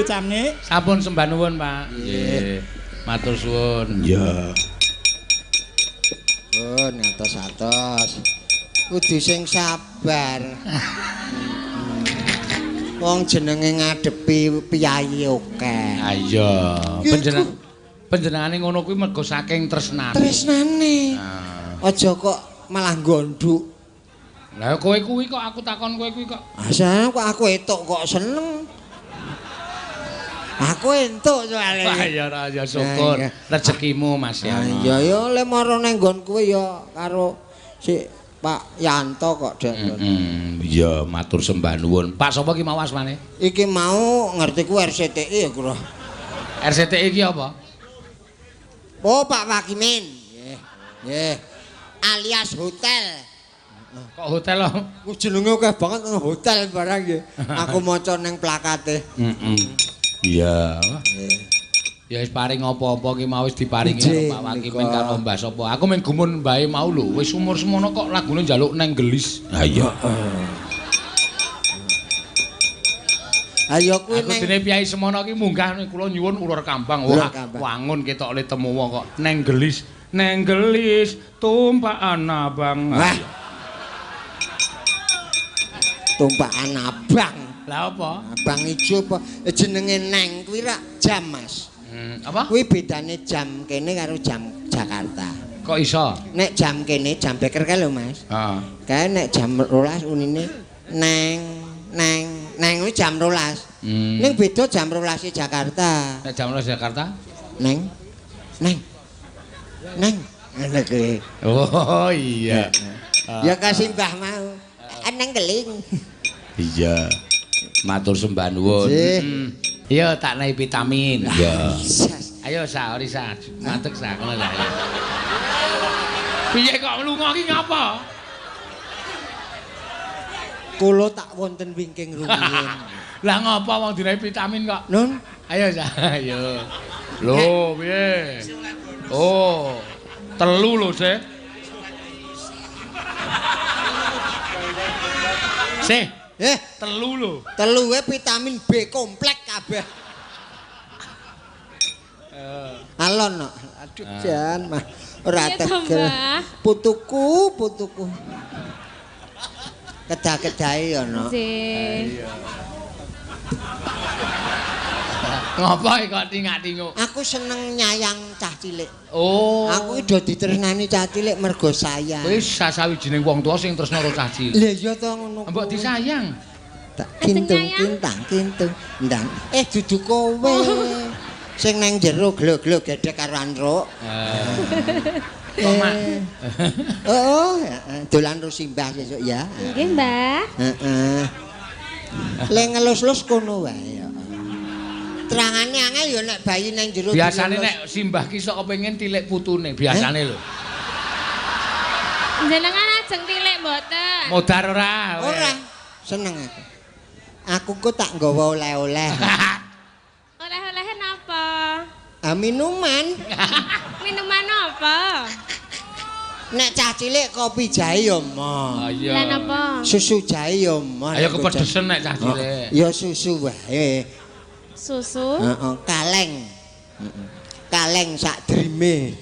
Cangik. Sampun sembah nuwun, Pak. Nggih. Matur suwun. Iya. Pun atos-atos. Kudu sing sabar. Wong jenenge ngadepi piyayi akeh. Ha iya, panjenengane ngono kuwi mergo saking tresnane. Tresnane. Aja kok malah gonduk. Lah kowe kuwi kok aku takon kowe kuwi kok. Asal kok aku entuk kok seneng. Aku entuk soalé. Wah ya ora ya syukur rezekimu Mas ya. Ya ya le mara nang nggon kowe ya karo si Pak Yanto kok Dek. Iya matur sembah nuwun. Pak sapa ki mau asmane? Iki mau ngertiku RCTI ya kula. RCTI iki apa? Oh Pak Wakimin. Nggih. Nggih. Alias hotel. Kok hotel lho? Ku jenenge akeh banget hotel barang nggih. Aku maca ning plakate. Iya. Ya wis paring apa-apa ki mau wis diparingi karo Pak Wakimin karo Mbah sapa. Aku mung gumun mbahe mau lho, wis umur semono kok lagune njaluk neng gelis. Ha iya. Ayo kuwi neng. Aku dene piyai semono ki munggah kula nyuwun ulur kambang. Wah, wangun ketok le temu kok neng gelis. Neng gelis tumpakan abang. Wah. Tumpakan abang. Lah apa? Abang ijo apa jenenge neng kuwi rak jam, Mas. Apa? Kuwi bedane jam kene karo jam Jakarta. Kok iso? Nek jam kene jam beker kae lho, Mas. Heeh. Kae nek jam 12 unine neng neng neng kuwi jam 12. Ning beda jam 12 Jakarta. Nek jam 12 Jakarta? Neng neng neng ngene kuwi. Oh iya. Ya kasih mbah mau. Neng keling. Iya. Matur sembah nuwun. Iya tak naik vitamin. Iya. Ayo sa ori sa, mantek sa kono sa. Piye kok lunga ki ngapa? Kula tak wonten wingking rumiyin. Lah ngapa wong dinaik vitamin kok? Nun. Ayo sa, ayo. Lho piye? Oh, telu lho, Sih. Sih. Telu lho. Telu wae vitamin B komplek kabeh. Alon no. Aduh jan mah ora tegel. Putuku, putuku. Kedah-kedahe ya no. Nggih. Ngopo kok tingak-tinguk? Aku seneng nyayang cah cilik. Oh. Aku iki do ditresnani cah cilik mergo sayang. Wis sawijining wong tuwa sing tresna karo cah cilik. Lha iya to ngono. Mbok disayang. Tak kintung kintang kintung ndang. Dudu kowe. Sing nang jero glo-glo gedhek karo antruk. Kok mak. Oh, dolan ro simbah sesuk ya. Nggih, Mbah. Heeh. Le ngelus-lus kono wae ya. Terangane angel ya nek bayi nang jero. Biasane nek simbah ki sok kepengin tilik putune, biasane lho. Jenengan ajeng tilik mboten? Modar ora? Ora. Seneng aku. Aku kok tak nggawa oleh-oleh. Oleh-olehe napa? Ah minuman. Minuman apa? Nek cah cilik kopi jahe ya mo. Iya. Lah napa? Susu jahe ya mo. Ayo kepedhesen nek cah cilik. Ya susu wae. Susu? Heeh, kaleng. Kaleng sak drime.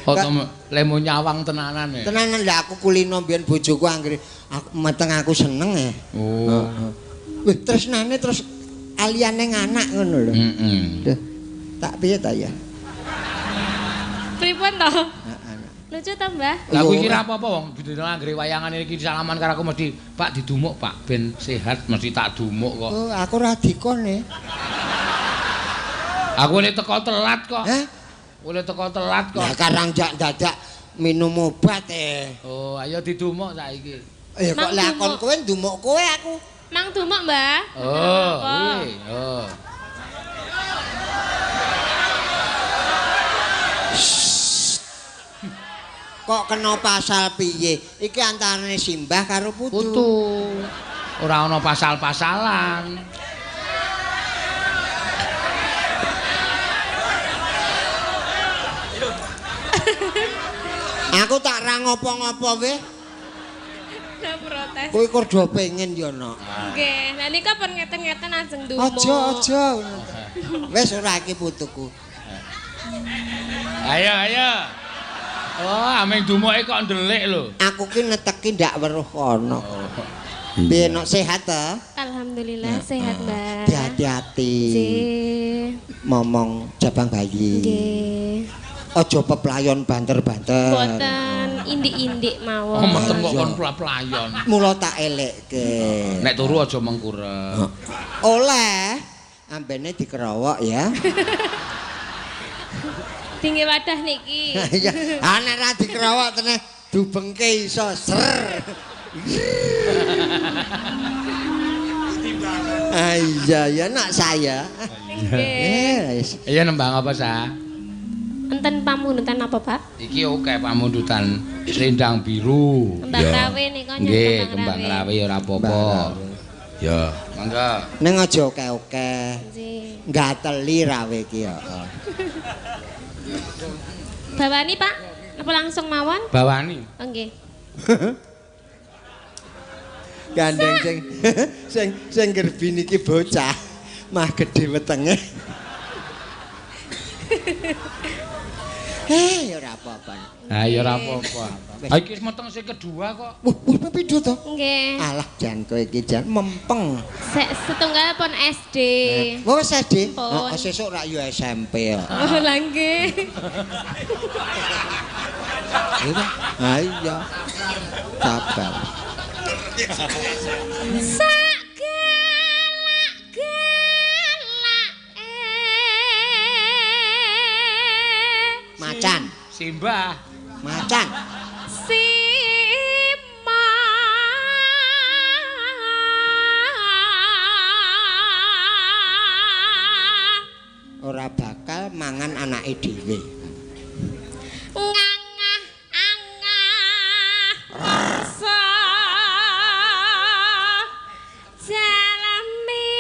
Foto lemu nyawang tenanan ya. Tenanan lha aku kulino mbiyen bojoku anggere aku meteng aku seneng ya. Oh. Wih, tresnane terus aliyane anak ngono lho. Heeh. Tak piye ta ya? Pripun to? Lucu ta, Mbah? Lah kuwi kira apa-apa wong dina anggere wayangan iki salaman karo aku mesti Pak didumuk Pak ben sehat mesti tak dumuk kok. Oh, aku ora dikon e. Aku oleh teko telat kok. Hah? Oleh teko telat kok. Lah karang jak dadak minum obat e. Oh, ayo didumuk saiki. Ya kok lakon kowe ndumuk kowe aku. Mang dumuk, Mbah. Oh, kuwi. Oh. Kok kena pasal piye? Iki antarane simbah karo putu. Putu. Ora ana pasal-pasalan. Aku tak ra ngopo-ngopo weh. Lah protes. Kowe kok do pengen ya, Nok. Nggih, lah nika pun ngeten-ngeten ajeng ndumuk. Aja, aja. Wis ora iki putuku. Ayo, ayo. Oh, ameng dumuke kok ndelik lho. Aku ki neteki ndak weruh kono. Piye Nok sehat ta? Alhamdulillah sehat, Mbak. Hati-hati. Nggih. Momong jabang bayi. Nggih. Aja peplayon banter-banter. Boten indik-indik mawon. Oh, meteng kok kon playon. Mula tak elekke. Nek turu aja mengkurep. Oleh ambene dikerowok ya. Tinggi wadah niki. Iya, ah nek ra dikerowok teneh dubengke iso ser. Ah iya ya nak saya. Nggih. Iya nembang apa sa? Enten pamundutan apa, Pak? Iki oke pamundutan selendang biru. Kembang rawe nika. Nggih, kembang rawe ya ora apa-apa. Ya, mangga. Ning aja oke-oke. Nggih. Gateli rawe iki ya. Bawani, Pak? Apa langsung mawon? Bawani. Oh, nggih. Gandeng sing sing sing gerbi niki bocah mah gedhe wetenge. Hei, ya ora apa-apa. Ha ya ora apa-apa. Ha iki wis meteng sing kedua kok. Wah, wah pindho to? Nggih. Alah jan kowe iki jan mempeng. Setunggal pun SD. Wah, wis SD. Pun. Oh, sesuk rak yo SMP ya. Oh, lah nggih. Ha iya. Sabar. Sak galak-galake. Macan, Simbah. macan. Sima. Ora bakal mangan anake dhewe. Ngangah angah rasa jalami.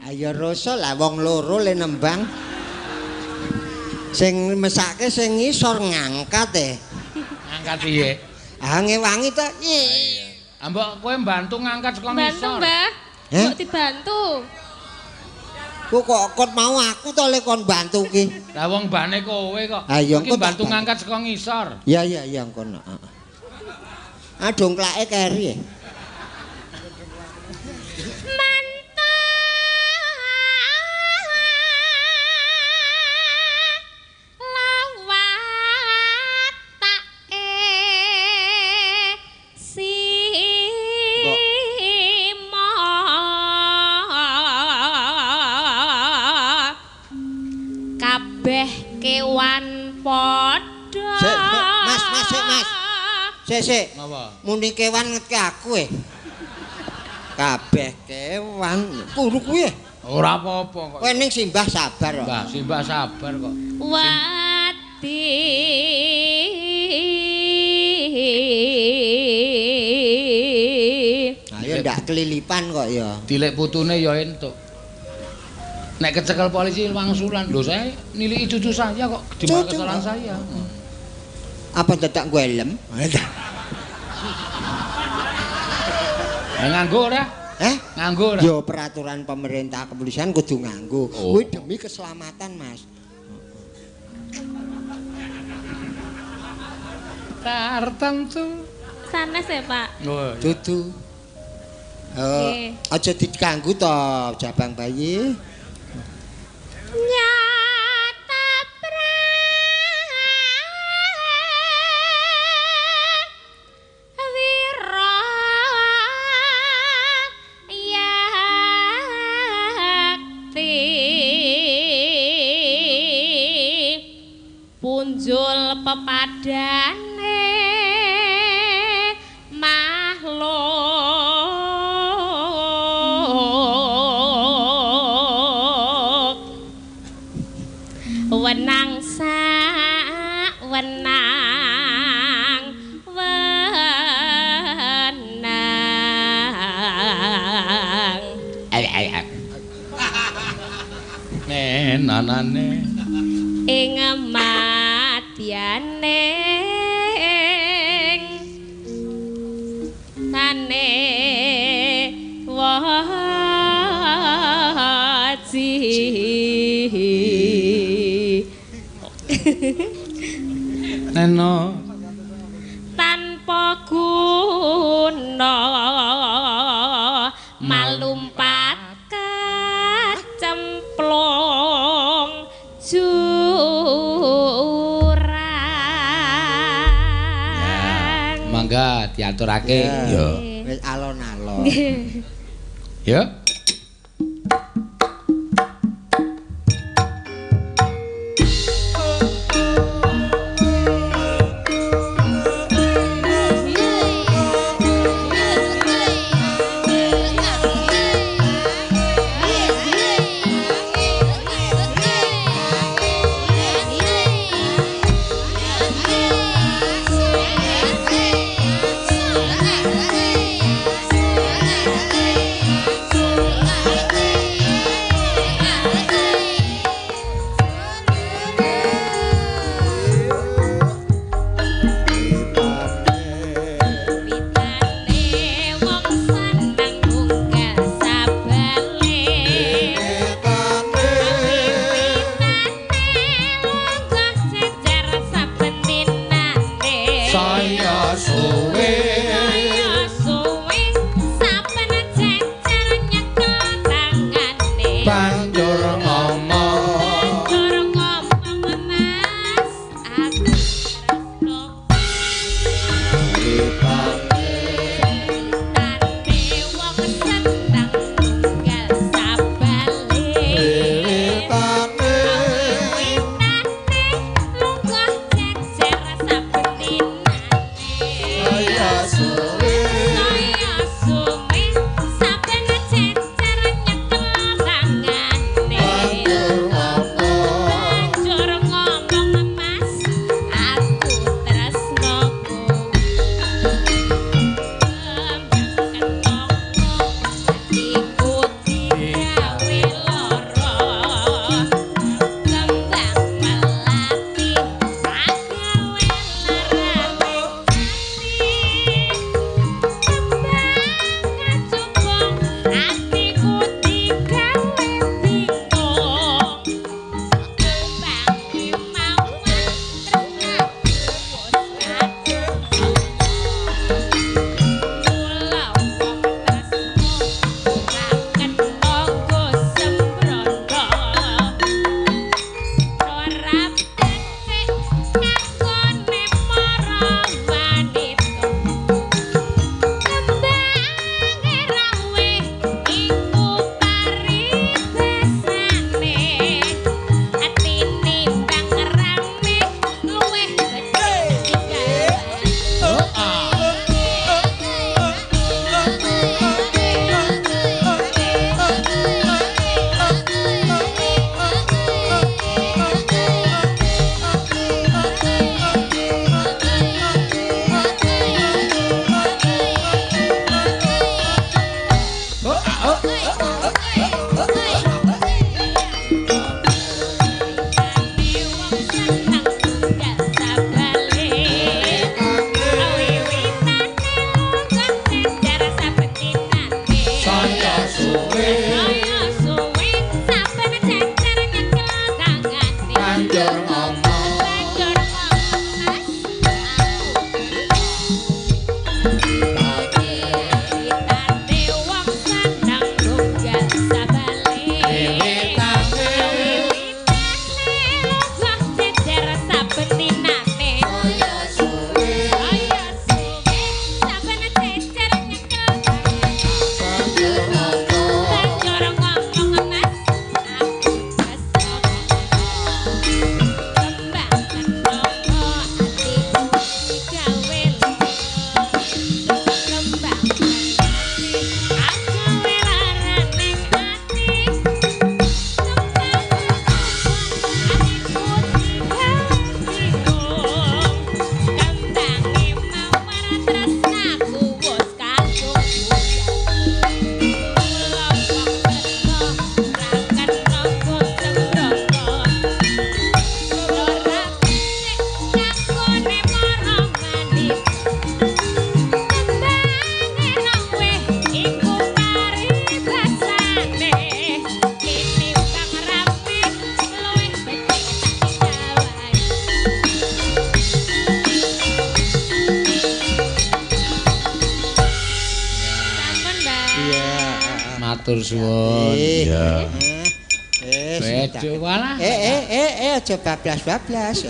Ayo rasa lah wong loro le nembang. Sing mesake sing ngisor ngangkat e. Ngangkat piye? Ah ngewangi to. Ah mbok kowe mbantu ngangkat saka Bantu, ngisor. Mbah. Heh? Mbok dibantu. Ku kok kon mau aku to le kon bantu ki. Lah wong mbane kowe kok. Ah, iya, Iki engko tak mbantu bantu. ngangkat saka ngisor. Ya ya ya kono. Heeh. Ah dongklake keri. e. Lawatake sima kabeh kewan padha. Sik, sik, Mas, Mas, sik, Mas. Sik sik. Napa? Muni kewan ngetke aku e. Kabeh kewan kuru kuwi. e. Ora apa-apa kok. Kowe ning simbah sabar kok. Mbah, simbah sabar kok. Wati. Ayo ndak kelilipan kok ya. Dilek putune ya entuk. Nek kecekel polisi wangsulan, lho saya niliki cucu saya kok di mana Cucu, kesalahan kok. saya. Apa dadak gue helm? Lah nganggo ora? Eh? Nganggo ora? Ya peraturan pemerintah kepolisian kudu nganggo. Oh. Kuwi demi keselamatan, Mas. Tartentu. Sanes ya, Pak. Oh, iya. Dudu. Eh, Nggih. aja diganggu to jabang bayi. Nyata prawira yakti punjul pepadane makhluk wenang sak wenang wenang. Nenanane. Ing madyane Neno Tanpa guna malumpat kecemplung jurang. Mangga diaturake. Ya. Wis alon-alon. Ya. Hey! Matur suwun. Iya. Wis. Bedo walah. Aja bablas-bablas.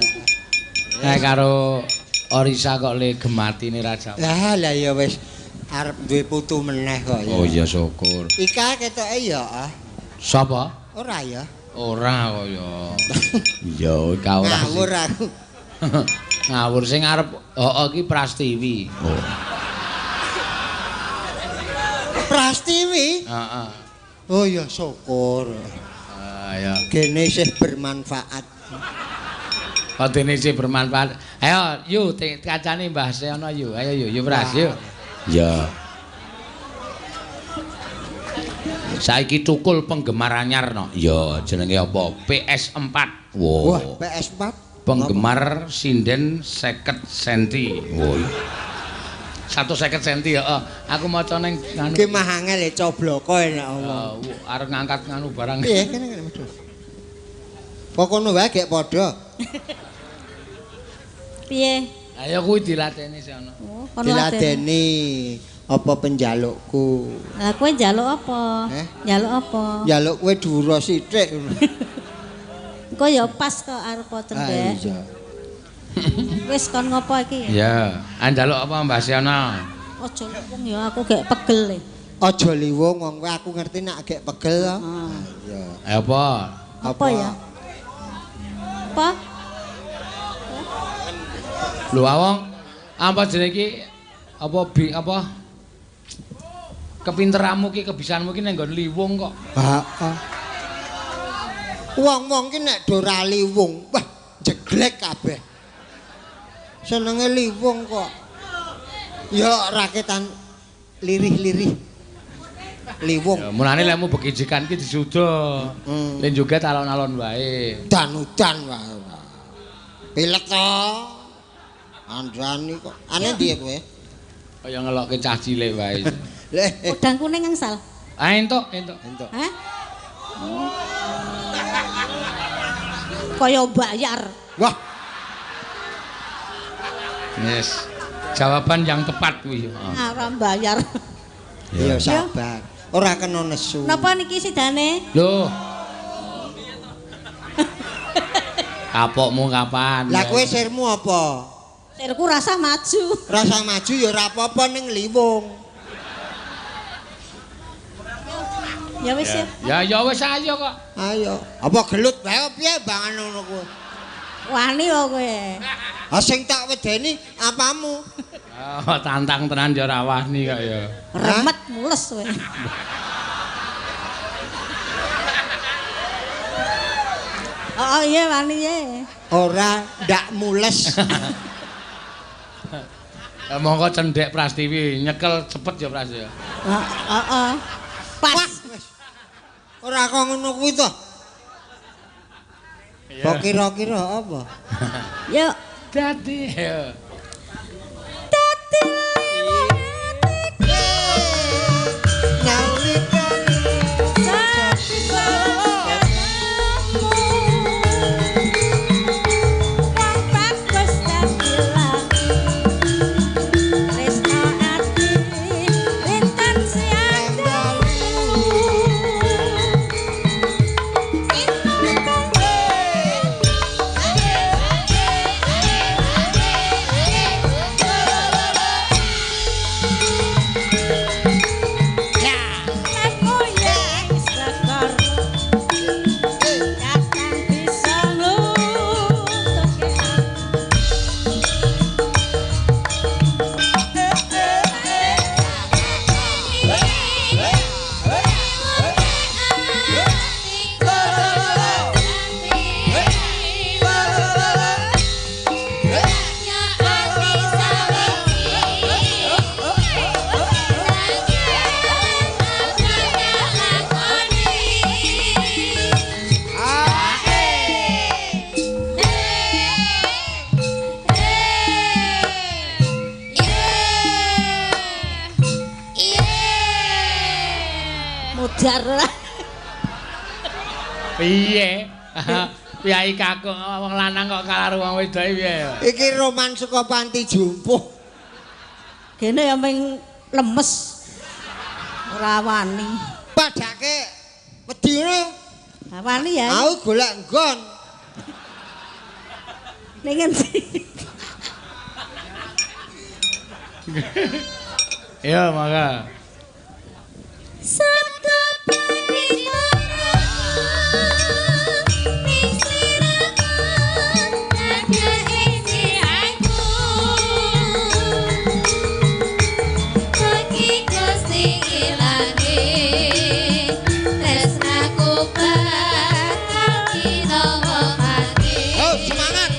Nek karo Orisa kok le gematine Raja. Lah lah ya wis arep duwe putu meneh kok ya. Oh iya syukur. Ika ketoke ya. Ah. Sapa? Ora ya. Ora kok ya. Iya, Ika ora. Ngawur aku. Ngawur sing arep heeh iki Prastiwi. Oh. Prastiwi? Heeh. Oh ya syukur. Ah ya. Gene isih bermanfaat. Padene isih bermanfaat. Ayo yu kancane Mbah Seno yu. Ayo yu, yu Pras yu. Ya. Saiki tukul penggemar anyar no. Ya jenenge apa? PS4. Wah, PS4. Penggemar sinden 50 senti. Wah. 150 senti ya. Aku maca ning nganu. Ki mah angel e cobloko nek omong. Arep ngangkat nganu barang. Piye kene kene medhun. Pokono wae gek padha. Piye? Ayo kuwi dilateni sono. Oh, kono ladeni. Diladeni apa penjalukku. Lah kowe njaluk apa? Njaluk apa? Njaluk kowe dhuwur sithik. Engko ya pas kok arep cendhek. Iya. Wis kon ngopo iki? Ya, njaluk apa Mbah Seno? Aja liwung ya aku gek pegel e. Aja liwung wong kowe aku ngerti nek gek pegel to. Iya. Ayo apa? Apa ya? Apa? Lho awong apa jenenge iki apa bi apa kepinteranmu ki kebisaanmu ki ning nggon liwung kok. Heeh. Wong-wong ki nek do ra liwung, wah jeglek kabeh. Senenge liwung kok. Ya raketan lirih-lirih. Liwung. Ya, mulane lekmu bekijikan ki disuda. Len joget alon-alon wae. Udan-udan wae. Pilek to. Andani kok. Ane ndi kowe? Kaya ngelokke cah cilik wae. Udang kuning angsal. Ah entuk, entuk. Entuk. Hah? Kaya bayar. Wah. Yes. Jawaban yang tepat kuwi. Ora bayar. Ya sabar. Ora kena nesu. Napa niki sidane? Lho. Kapokmu kapan? Lah kowe sirmu apa? Sirku rasa maju. Rasa maju ya ora apa-apa ning liwung. Ya wis ya. Ya ya wis ayo kok. Ayo. Apa gelut wae piye bangan ngono kuwi? Wani kok kowe. Ha sing tak wedeni apamu? Oh, tantang tenan ya ora wani kok ya. Remet mules kowe. Oh iya wani ye. Ora ndak mules. Monggo cendhek Prastiwi nyekel cepet ya Pras ya. Heeh. Pas. Ora kok ngono kuwi to. Kok kira-kira apa? Yuk. Dadi. Dadi Modar. Piye? Piyai kakung wong lanang kok kalah karo wong wedok piye? Iki roman saka panti jumpuh. Gene ya ming lemes. Ora wani. Padake wedi ngono. Ha wani ya. Aku golek nggon. Ning endi? Ya, mangga. Sabda panitara ning sliramu ada isi aku bagi Gusti ilange tresnaku bakal dinawa mati. Oh, semangat.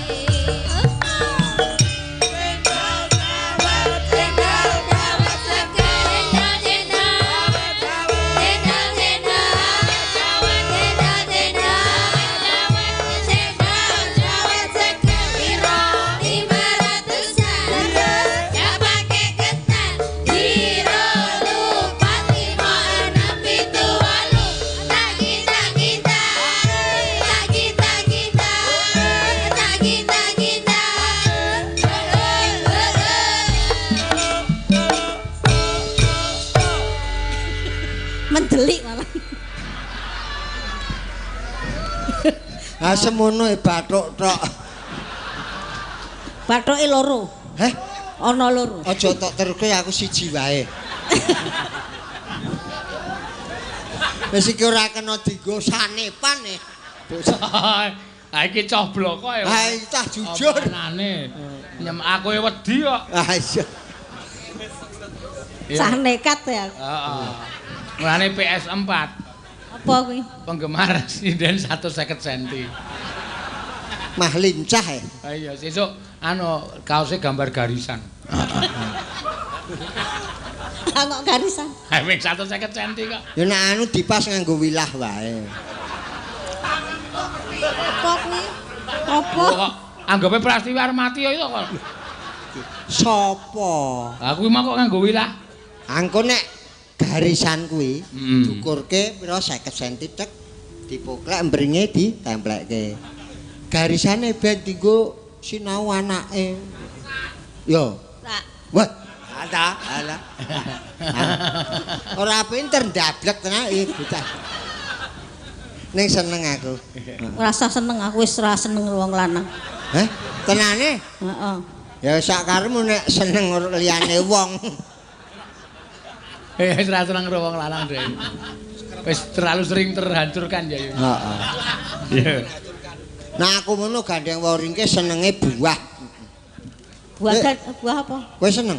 Mendelik malah. Ah semono e bathuk tok. Bathuke loro. Heh, Ana loro. aja tok teruske aku siji wae. Wis iki ora kena dienggo sanepan e. Ha iki cobloko ya. Ha iki tah jujur. Omonane. Nyem aku e wedi kok. Ah iya. Cah nekat ya. Heeh. Mulane PS4 Apa kuwi? penggemar sinden 150 cm. Mah lincah e. Ha iya, sesuk anu kaose gambar garisan. Ah kok garisan. Ha wing 150 cm kok. Ya nek anu dipas nganggo wilah wae. Apa kuwi? Apa? Kok anggape Prastiwi arep mati ya itu kok. Sopo? Lah kuwi mah kok nganggo wilah. Angko nek garisan kuwi diukurke pira 50 cm tek dipoklek mbringe ditemplekke. Garisane ben dienggo sinau anake. Yo. Wah, ala ala. Ora pinter ndablek tenan iki bocah. Ning seneng aku. Ora usah seneng aku wis ora seneng wong lanang. Heh, tenane? Heeh. Ya sak karepmu nek seneng liyane wong. Wis ora seneng karo wong lanang dhewe. Wis terlalu sering terhancurkan ya. Heeh. Iya. Nah aku ngono gandeng waringke senenge buah. Buah buah apa? Kowe seneng?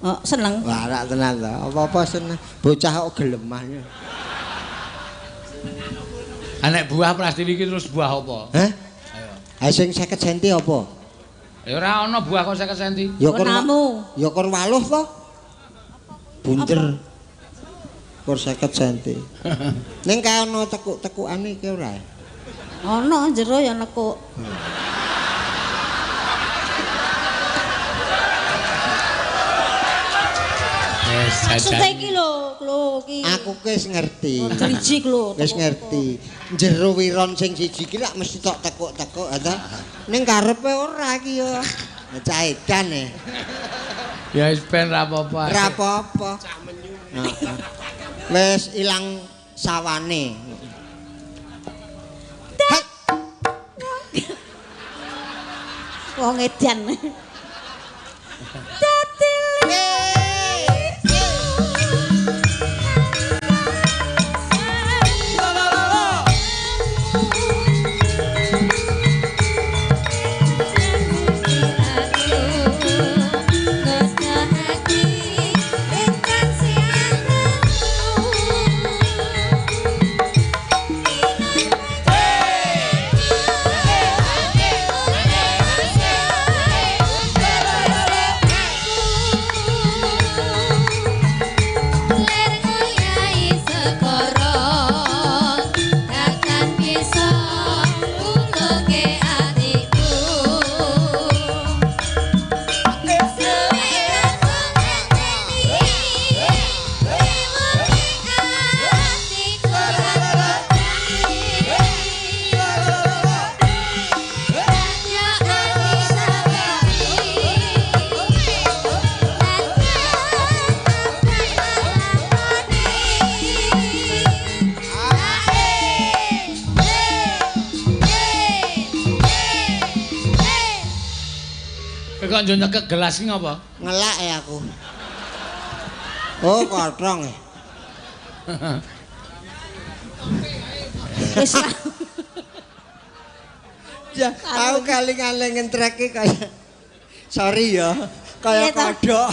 Oh, seneng. Wah, rak tenan ta. Apa-apa seneng. Bocah kok gelemah. Ha nek buah Prastiwi iki terus buah apa? Hah? Ayo. Ha sing 50 cm apa? Ya ora ana buah kok 50 cm. Ya kur Namu. Ya kur waluh to. Bunder. Kur 50 cm. Ning kae ana tekuk-tekukane iki ora? Ana jero ya nekuk. Maksudnya iki lho, lho iki. Aku ki wis ngerti. Driji lho. Wis ngerti. Jero wiron sing siji ki lak mesti tok tekuk-tekuk ta. Ning karepe ora iki ya. Cah edan e. Ya wis ben ra apa-apa. Ora apa-apa. Heeh. Wis ilang sawane. Hei, Wong edan. Hey! Kowe kok njo nyekek gelas ki ngapa? Ngelak ya aku. Oh, kotrong. Wis lah. Ya, aku kali-kali ngentrek ki kaya sorry ya, kaya kodhok.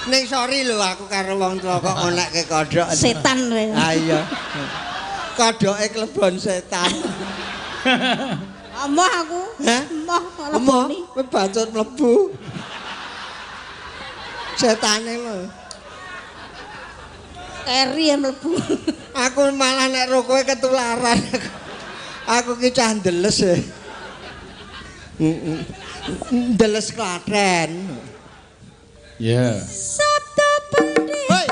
Ning sorry lho aku karo wong tuwa kok onekke kodhok. Setan kowe. Ah iya. Kodhoke klebon setan. Emoh aku. Hah? Emoh kok Emoh, leboni. kowe bacut mlebu. Setane lho. Keri ya mlebu. Aku malah nek ro kowe ketularan. Aku ki cah ndeles e. Heeh. Ndeles Klaten. Iya. Sabda pendeta. Hoi.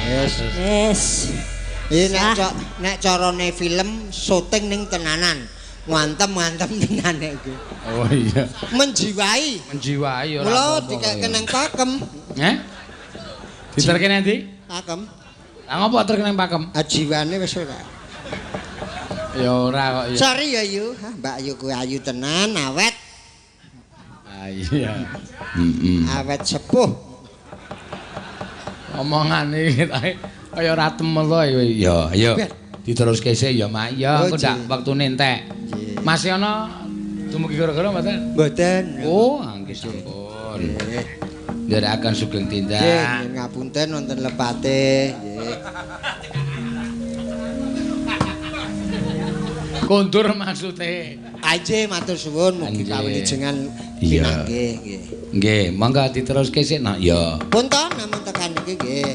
Yes. Wis. Iki nek carane film syuting ning tenanan. Ngantem-ngantem tenan iki. Oh iya. Menjiwai. Menjiwai ora Mula apa-apa. dikek nang pakem. Heh? Diterke nang ndi? Pakem. Lah ngopo terke nang pakem? Jiwane wis ora. Ya ora kok ya. Sorry ya Yu. Hah, Mbak Yu kuwi ayu tenan, awet, Ah iya. Heeh. awet sepuh. Omongane iki kaya ora temel to ya. Ya, ayo. Diteruske sik ya, Mak. Ya, Oh, engko ndak nggih. wektune entek. Nggih. Masih ana dumugi gara-gara mboten? Mboten. Oh, nggih sampun. Nggih. Nderekaken sugeng tindak. Nggih, ngapunten wonten lepate. Nggih. Kondur maksude. Aje matur suwun mugi Nggih. kawilijengan Iya. pinanggih nggih. Nggih, monggo diteruske sik nak ya. Pun to namung tekan iki nggih.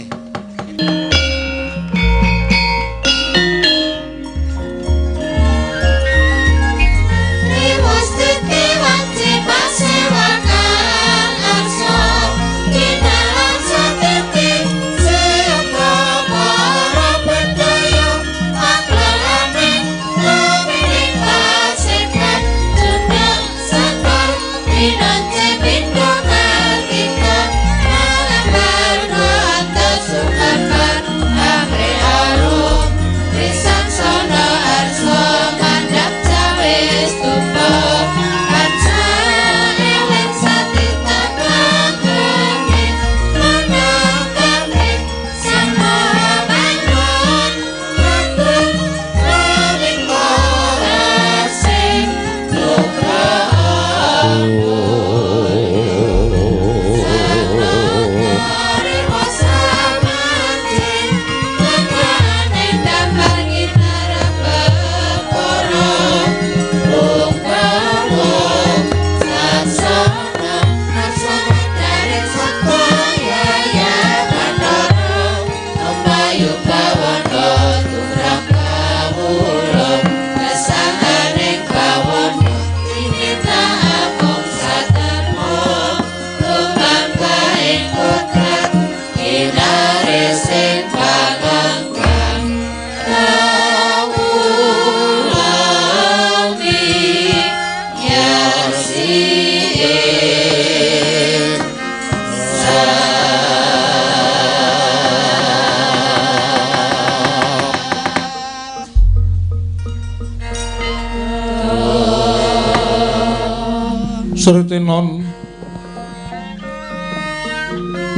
Sritinon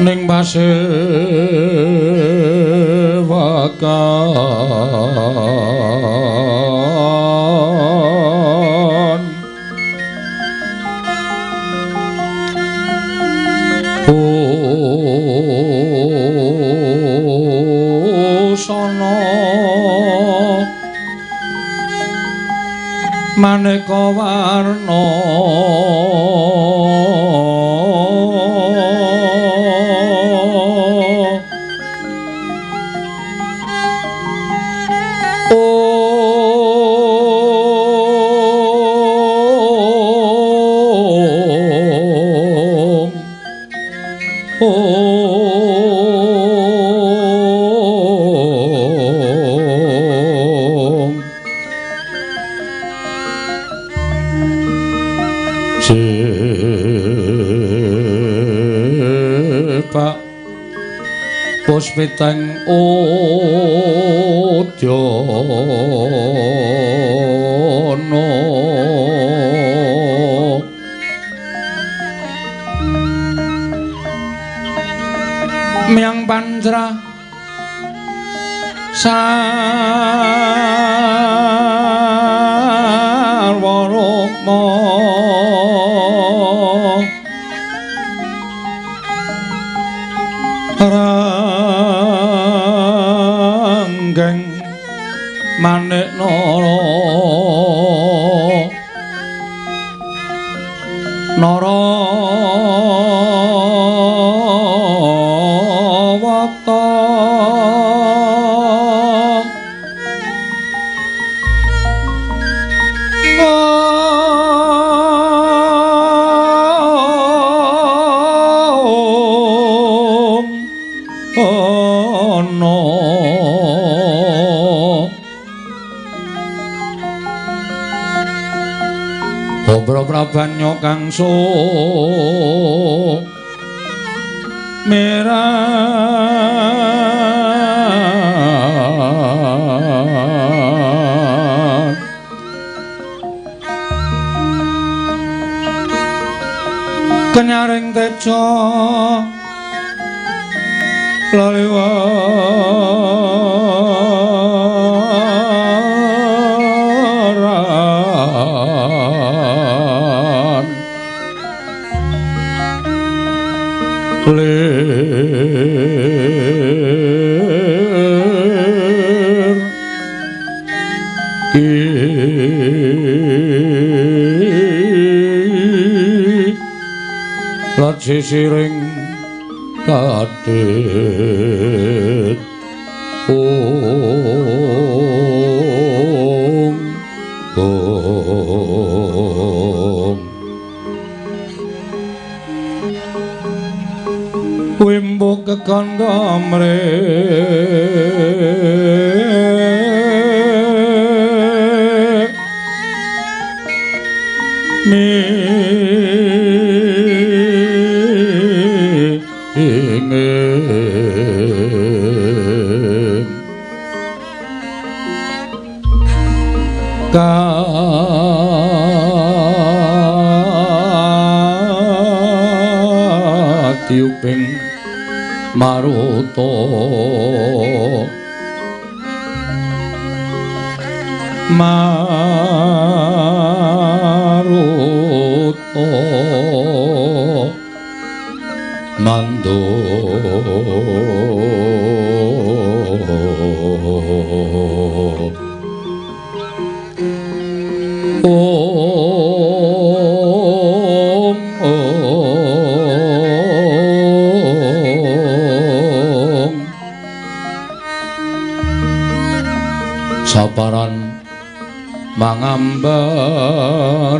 ning pasewakan busana maneka warna Om Om. Puspiteng udyana Miang Panjra Sarwa Rukma Ranggeng Manik Nara Nara Wata Prabanyo kangso meran kenyaring tejo laliwaran lir ki sisiring kadhit ong ong wimbo kekandha mre Katiuping maruta maruta mando om om saparan mangambar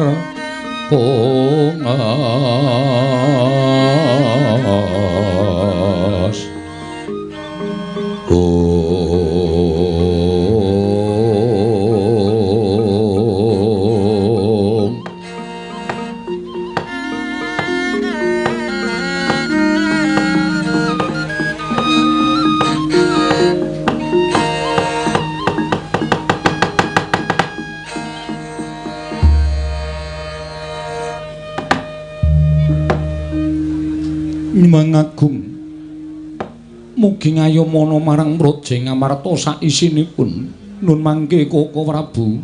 kongas om Mangagung mugi ngayomana marang Praja Ngamarta saisinipun nun mangke Koko Prabu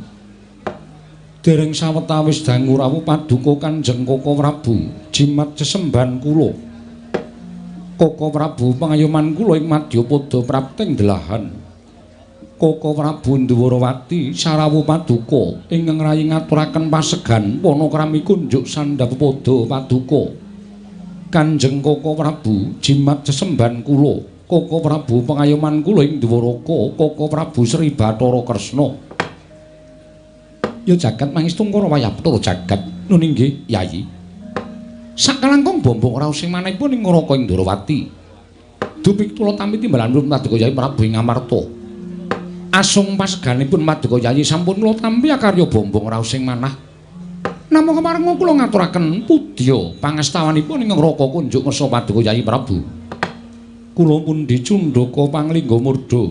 dereng sawetawis dangu rawuh paduka Kanjeng Koko Prabu jimat sesembahan kula Koko Prabu pangayoman kula ing madyapada prapting delahan Koko Prabu Ndwarawati sarawuh paduka ingkang rayi ngaturaken pasegan panakrami kunjuk sandhap pada paduka Kanjeng Koko Prabu jimat sesembahan kula Koko Prabu pangayoman kula ing Dwaraka Koko Prabu Sri Bathara Kresna ya jagat mangestu ngkara wayah Bathara jagat nun inggih Yayi sakalangkung bombong raos sing manahipun ing Raka ing Ndwarawati dupik kula tampi timbalan Paduka Yayi Prabu ing Amarta asung paseganipun Paduka Yayi sampun kula tampi akarya bombong raos sing manah namung keparenga kula ngaturaken pudya pangastawanipun ing Raka kunjuk ngersa Paduka Yayi Prabu. Kula pundi cundhaka panglingga murda.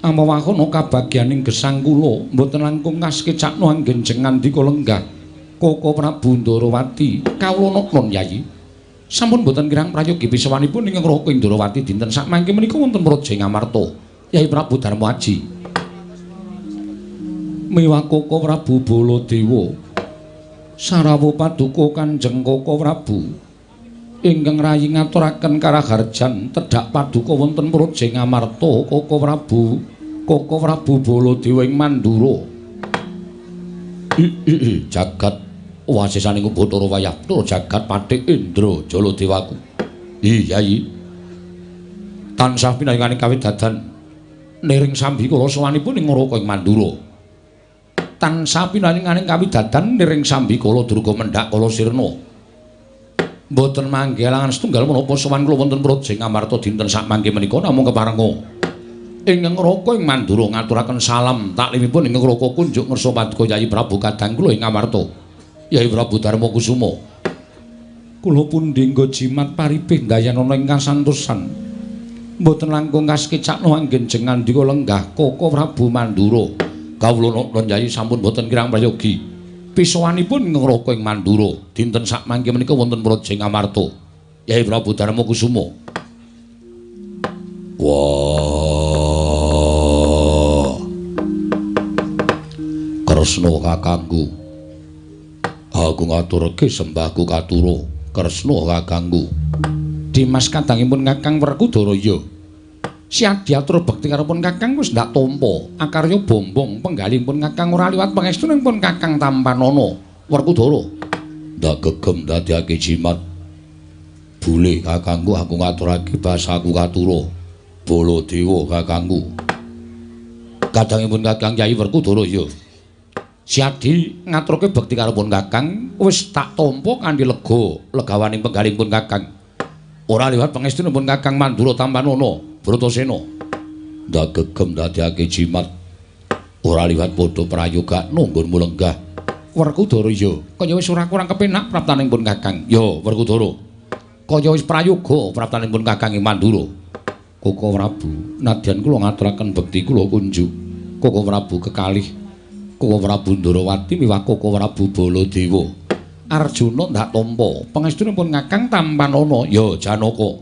Amawahana kabagyaning gesang kula mboten langkung kasekecakno anggen jengandika lenggah Koko Prabu Ndorowati. Kawula noknon Yayi. Sampun mboten kirang prayogi pisawanipun ingkang Raka Ndorowati dinten sakmangke menika wonten Praja Ngamarta. Yayi Prabu Darmaji. Miwah Koko Prabu Baladewa. Sarawuh paduka Kanjeng Koko Prabu ingkang rayi ngaturaken karaharjan tedhak paduka wonten Praja Ngamarta Koko Prabu Baladewa ing Mandura. Jagat wasisaning Bathara wayah Bathara jagat Pathik Indra Jaladewaku. Yayi. Tansah pinayunganing kawidadan niring sambi kula sowanipun ing Raka ing Mandura. Tansah pinayunganing kawidadan niring sambi kala durga mendhak kala sirna. Mboten mangke alangan setunggal menapa sowan kula wonten Praja Ngamarta dinten sakmangke menika namung keparenga ingkang Raka ing Mandura ngaturaken salam taklimipun ingkang Raka kunjuk ngersa paduka Yayi Prabu kadang kula ing Ngamarta. Yayi Prabu Darma Kusuma. Kula pundi nggo jimat paripih ndayanana ing kasantosan. Mboten langkung kasekecakno anggen jengandika lenggah Koko Prabu Mandura. Kawula noknon Yayi sampun boten kirang prayogi. Pisawanipun ingkang Raka ing Mandura dinten sakmangke menika wonten Praja Ngamarta. Yayi Prabu Darma Kusuma. Wah. Kresna kakangku. Aku ngaturke sembahku katura. Kresna kakangku. Dimas kadangipun Kakang Werkudara ya. Siadi atur bekti karepun Kakang wis ndak tampa. Akarya bombong penggalipun Kakang ora liwat pangestunipun Kakang tampanana Werkudara. Ndak gegem dadekake jimat. Boleh kakangku aku ngaturake basaku katura. Baladewa kakangku. Kadangipun Kakang Yayi Werkudara ya. Siadi ngaturke bekti karepun Kakang wis tak tampa kanthi lega legawaning penggalipun Kakang. Ora liwat pangestunipun Kakang Mandura tampanana Bratasena. Ndak gegem dadekake jimat. Ora liwat padha prayogakno nggonmu lenggah. Werkudara ya, kaya wis ora kurang kepenak praptaning pun Kakang. Ya, Werkudara. Kaya wis prayoga praptaning pun Kakang ing Mandura. Koko Prabu, nadyan kula ngaturaken bekti kula kunjuk. Koko Prabu kekalih, Koko Prabu Ndorowati miwah Koko Prabu Baladewa. Arjuna ndak tampa pangestunipun Kakang tampanana. Ya, Janaka.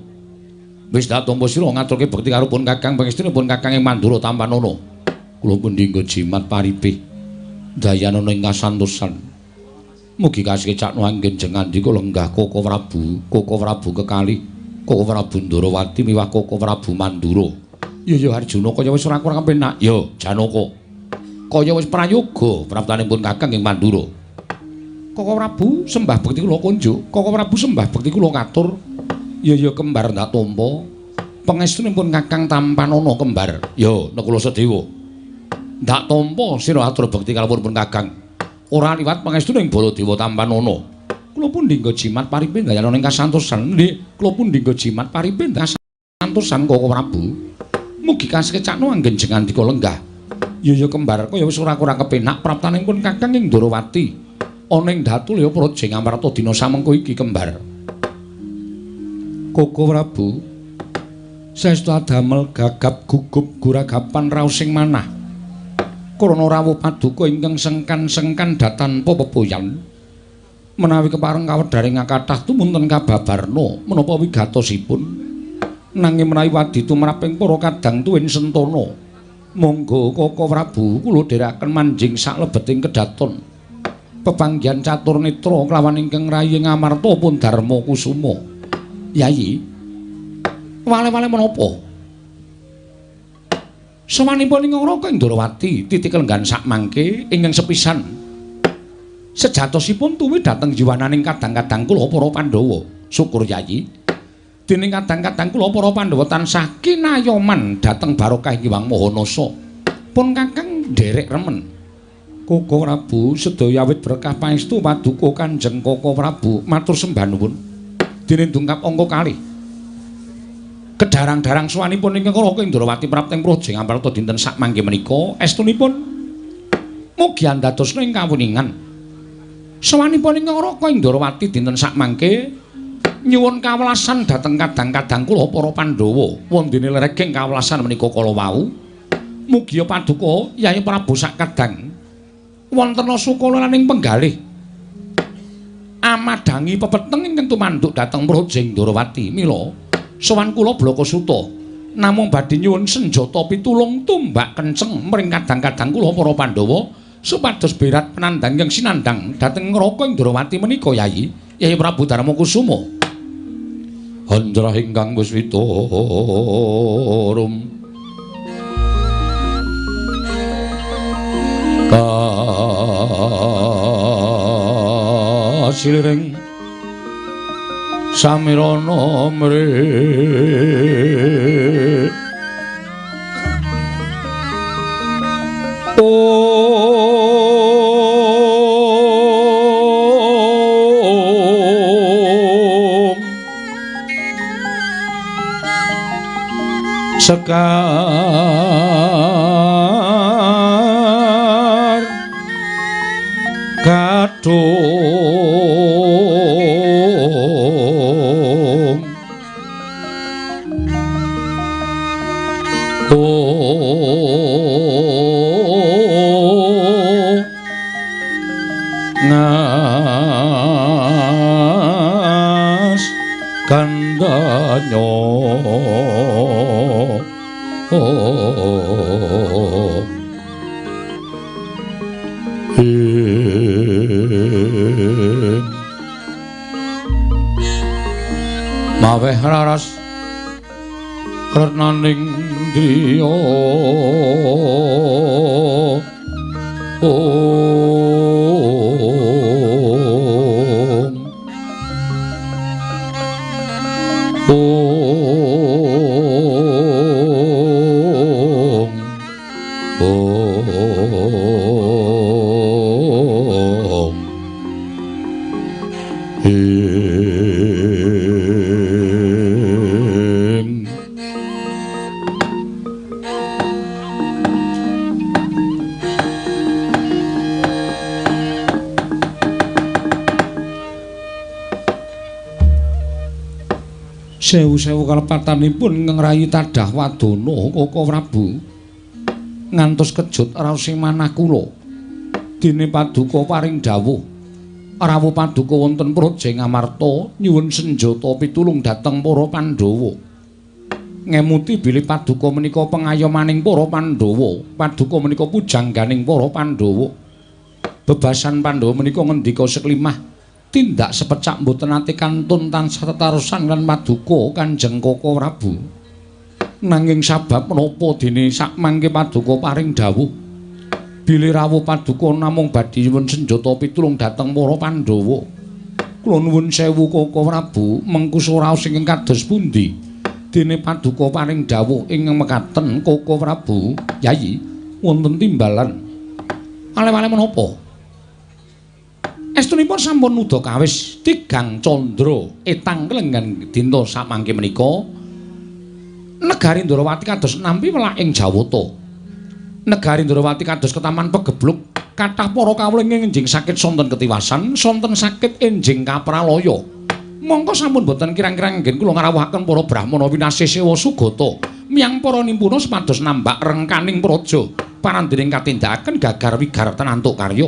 Wis dak tampa sira ngaturke bekti karo pun Kakang pangestunipun Kakang ing Mandura tampanana. Kula pundi nggo jimat paripih dayanana ing kasantosan. Mugi kasekecakno anggen jengandika lenggah Koko Prabu, Koko Prabu kekalih, Koko Prabu Ndorowati miwah Koko Prabu Mandura. Ya ya Arjuna kaya wis ora kurang kepenak. Ya Janaka. Kaya wis prayoga praptanipun Kakang ing Mandura. Koko Prabu sembah bekti kula kunjuk, Koko Prabu sembah bekti kula katur. Ya ya kembar ndak tampa. Pangestunipun Kakang tampanana kembar. Ya Nakula Sadewa. Ndak tampa sira atur bekti kalipun Kakang. Ora liwat pangestuning Baladewa tampanana. Kula pundi nggo jimat paripih ndayana ing kasantosan. Nggih, kula pundi nggo jimat paripih kasantosan Koko Prabu. Mugi kasekecakno anggen jengandika lenggah. Ya ya kembar kaya wis ora kurang kepenak praptaning pun Kakang ing Ndorowati. Ana ing Datulya Praja Ngamarta dina samengko iki kembar. Koko Prabu saestu adamel gagap gugup guragapan raosing manah. Krana rawuh paduka ingkang sengkan-sengkan datanpa pepoyan. Menawi kepareng kawedharing kathah tumunten kababarna menapa wigatosipun. Nanging menawi wadi tumraping para kadang tuwin sentana, monggo Koko Prabu kula dherekaken manjing saklebeting kedaton. Pepanggihan catur netra kelawan ingkang rayi Ngamarta pun Darma Kusuma. Yayi, wale-wale menapa? Sowanipun ing Raka Ndorowati titik lenggan sakmangke ingkang sepisan. Sejatosipun tuwi dhateng jiwananing kadang-kadang kula para Pandhawa. Syukur Yayi. Dening kadang-kadang kula para Pandhawa tansah kinayoman dhateng barokah Hyang Maha Nasa. Pun Kakang nderek remen. Koko Prabu sedaya awit berkah pangestu paduka Kanjeng Koko Prabu matur sembah nuwun. Dene dungkap angka kalih. Kedarang-darang sowanipun ingkang Raka Indrawati prapting Praja Ngamarta dinten sakmangke menika estunipun mugi andadosna ing kawuningan. Sowanipun ingkang Raka Indrawati dinten sakmangke Nyuwun kawelasan dhateng kadang-kadang kula para Pandhawa. Wondene lereging kawelasan menika kala wau. Mugia paduka Yayi Prabu sakadang wonten sukalaning penggalih amadhangi pepeteng ingkang tumanduk dhateng Praja Ndorowati. Mila sowan kula Blakasuta namung badhe nyuwun senjata pitulung tumbak kenceng mring kadang-kadang kula para Pandhawa supados berat penandang ingkang sinandang dhateng neraka ing Ndorowati menika Yayi. Yayi Prabu Darmakusuma. Anjrah ingkang wis witurum kasiliring samirana mri Sekar kadung ngas kandanyo maweh raras kretnaning driya om om om ing sewu-sewu kalepatanipun ingkang rayi tadah wadana Koko Prabu ngantos kejut raos manah kula dene paduka paring dawuh rawuh paduka wonten Praja Ngamarta nyuwun senjata pitulung dhateng para Pandhawa. Ngemuti bilih paduka menika pengayomaning para Pandhawa, paduka menika pujangganing para Pandhawa. Bebasan Pandhawa menika ngendika seklimah tindak sepecak mboten nate kantun tansah tetarosan lan paduka Kanjeng Koko Prabu. Nanging sabab menapa dene sakmangke paduka paring dawuh bilih rawuh paduka namung badhe nyuwun senjata pitulung dhateng para Pandhawa. Kula nuwun sewu Koko Prabu, mengkusa raos ingkang kados pundi? Dene paduka paring dawuh ingkang mekaten Koko Prabu, Yayi, wonten timbalan. Aleh-aleh menapa? Estunipun sampun nuda kawis tigang candra etang klenggan dinta samangke menika negari Ndorowati kados nampi welaking Jawata. Negari Ndorowati kados ketaman pegebluk kathah para kawula enjing sakit sonten ketiwasan, sonten sakit enjing kapralaya. Mongko sampun boten kirang-kirang anggen kula ngrawuhaken para brahmana winasih sewa sugata miyang para nimpuna supados nambak rengkaning praja parandening katindakaken gagar wigar tenantuk karya.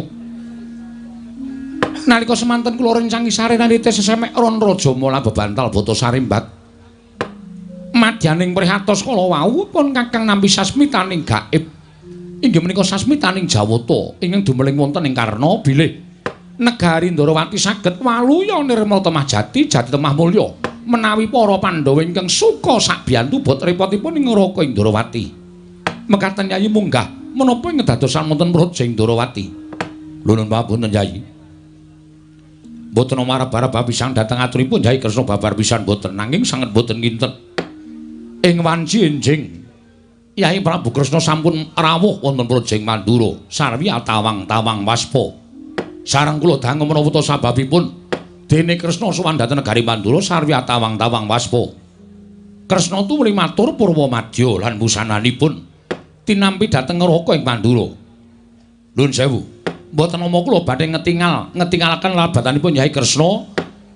Nalika semanten kula rencangi sare nalite sesemek ron raja mula bebantal bata sarimbak. Madyaning prihatos kala wau pun kakang nampi sasmitaning gaib. Inggih menika sasmitaning Jawata ingkang dumeling wonten ing Karna bilih negari Ndorowati saged waluya nirmala temah jati jati temah mulya menawi para Pandhawa ingkang suka sabiyantu bot repotipun ing neraka ing Ndorowati. Mekaten Yayi munggah menapa ing kedadosan wonten Praja ing Ndorowati. Lho nun papunten Yayi. Mboten marab-arab pisan dhateng aturipun Yayi Kresna babar pisan mboten nanging sanget mboten kinten. Ing wanci enjing Yayi Prabu Kresna sampun rawuh wonten Praja ing Mandura sarwi atawang-tawang waspa. Sareng kula dangu menawa ta sababipun dene Kresna sowan dhateng negari Mandura sarwi atawang-tawang waspa. Kresna tumuli matur purwa madya lan busananipun tinampi dhateng neraka ing Mandura. Nuwun sewu. Mboten nama kula badhe ngetingalaken labatanipun Yayi Kresna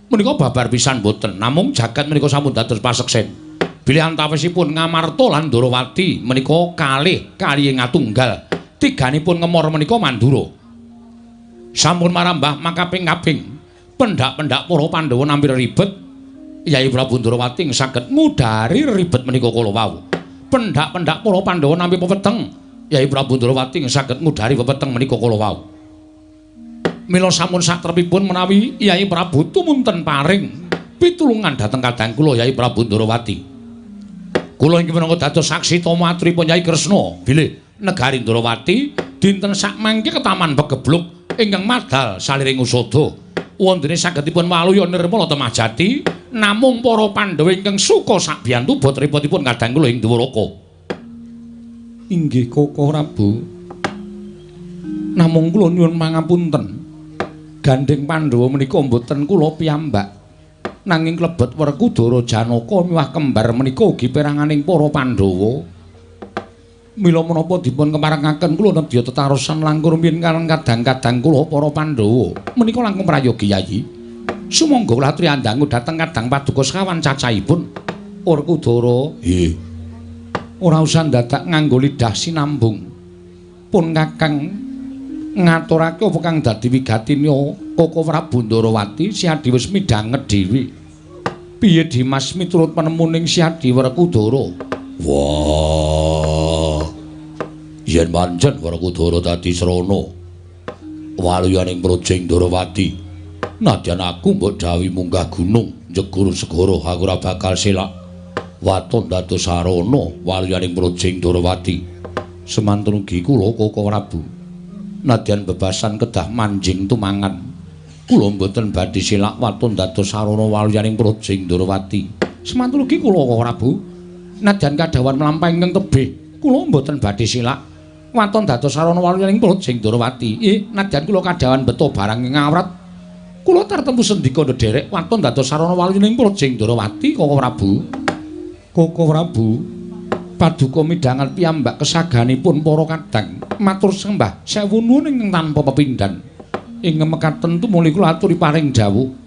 Menika babar pisan boten, namung jagat menika sampun dados paseksen. Bilih antawisipun Ngamarta lan Ndorowati menika kalih kaliye ngatunggal. Tiganipun ngemor menika Mandura. Sampun marambah makaping-kaping. Pendak-pendak para Pandhawa nampi ribet. Yai Prabu Ndorowati saged ngudari ribet menika kala wau. Pendak-pendak para Pandhawa nampi pepeteng. Yai Prabu Ndorowati saged ngudari pepeteng menika kala wau. Mila sampun satrepipun menawi Yai Prabu tumunten paring pitulungan dhateng kadang kula Yai Prabu Ndorowati. Kula inggih minangka dados saksi tama aturipun Yai Kresna bilih negari Ndorowati dinten sakmangke ketaman pegebluk ingkang madal saliring usada. Wondene sagedipun waluya nirmala temah jati namung para Pandhawa ingkang suka sabiyantu bot repotipun kadang kula ing Dwaraka. Inggih Koko Prabu. Namung kula nyuwun pangapunten. Gandheng Pandhawa menika mboten kula piyambak. Nanging klebet Werkudara Janaka miwah kembar menika ugi peranganing para Pandhawa. Mila menapa dipun keparengaken kula nedya tetarosan langkung rumiyin kaliyan kadang-kadang kula para Pandhawa. Menika langkung prayogi Yayi. Sumangga kula aturi andangu dhateng kadang paduka sekawan cacahipun. Werkudara, nggih. Ora usah dadak nganggo lidah sinambung. Pun Kakang ngaturake apa kang dadi wigatine Koko Prabu Ndorowati Siadi wis midhanget dhewe. Piye Dimas miturut penemuning Siadi Werkudara? Wah. Yen pancen Werkudara dadi srana waluyaning Projeng Ndorowati. Nadyan aku mbok dawuhi munggah gunung njegur segara aku ora bakal selak. Waton dados sarana waluyaning Projeng Ndorowati. Semanten ugi kula Koko Prabu. Nadyan bebasan kedah manjing tumangan. Kula mboten badhe selak waton dados sarana waluyaning Projeng Ndorowati. Semanten ugi kula Koko Prabu. Nadyan kadhawan mlampah ingkang tebih, kula mboten badhe selak waton dados sarana waluyaning Projeng Ndorowati. Nadyan kula kadhawan beto barang ing awrat, kula tartemtu sendika ndherek waton dados sarana waluyaning Projeng Ndorowati Koko Prabu. Koko Prabu, paduka midhanget piyambak kesaganipun para kadang matur sembah sewu nuwun ingkang tanpa pepindhan. Ing mekaten tumuli kula aturi paring dawuh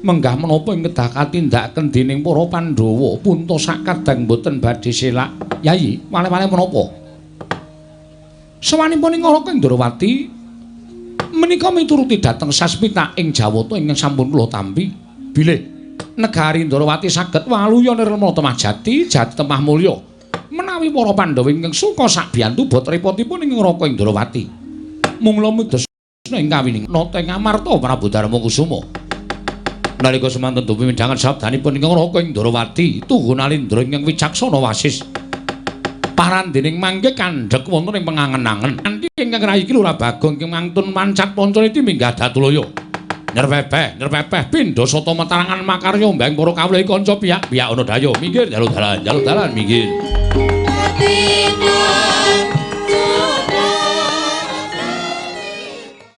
menggah menapa ing kedah katindakaken dening para Pandhawa punta sakadang boten badhe selak. Yayi, wale-wale menapa? Sawanipun ing Raka Ndorowati menika mituruti dhateng sasmita ing Jawata ingkang sampun kula tampi bilih negari Ndorowati saged waluya nirmala temah jati jati temah mulya. Menawi para Pandhawa ingkang suka sabiyantu bot repotipun ing Raka Ndorowati. Mungla midesna ing kawining nata ing Amarta Prabu Darmakusuma. Nalika semanten dupi midhanget sabdanipun ing Raka Ndorowati tuhu nalindra ingkang wicaksana wasis. Parandening mangke kandhek wonten ing pengangen-angen. Kanthi ingkang rayi iki Lurah Bagong ingkang mantun mancat pancaniti minggah datulaya. Nyerpepeh, nyerpepeh pindha sata metarangan makarya mbang para kawula kanca piyak-piyak ana daya minggir jaluk dalan, jaluk dalan minggir. Dadi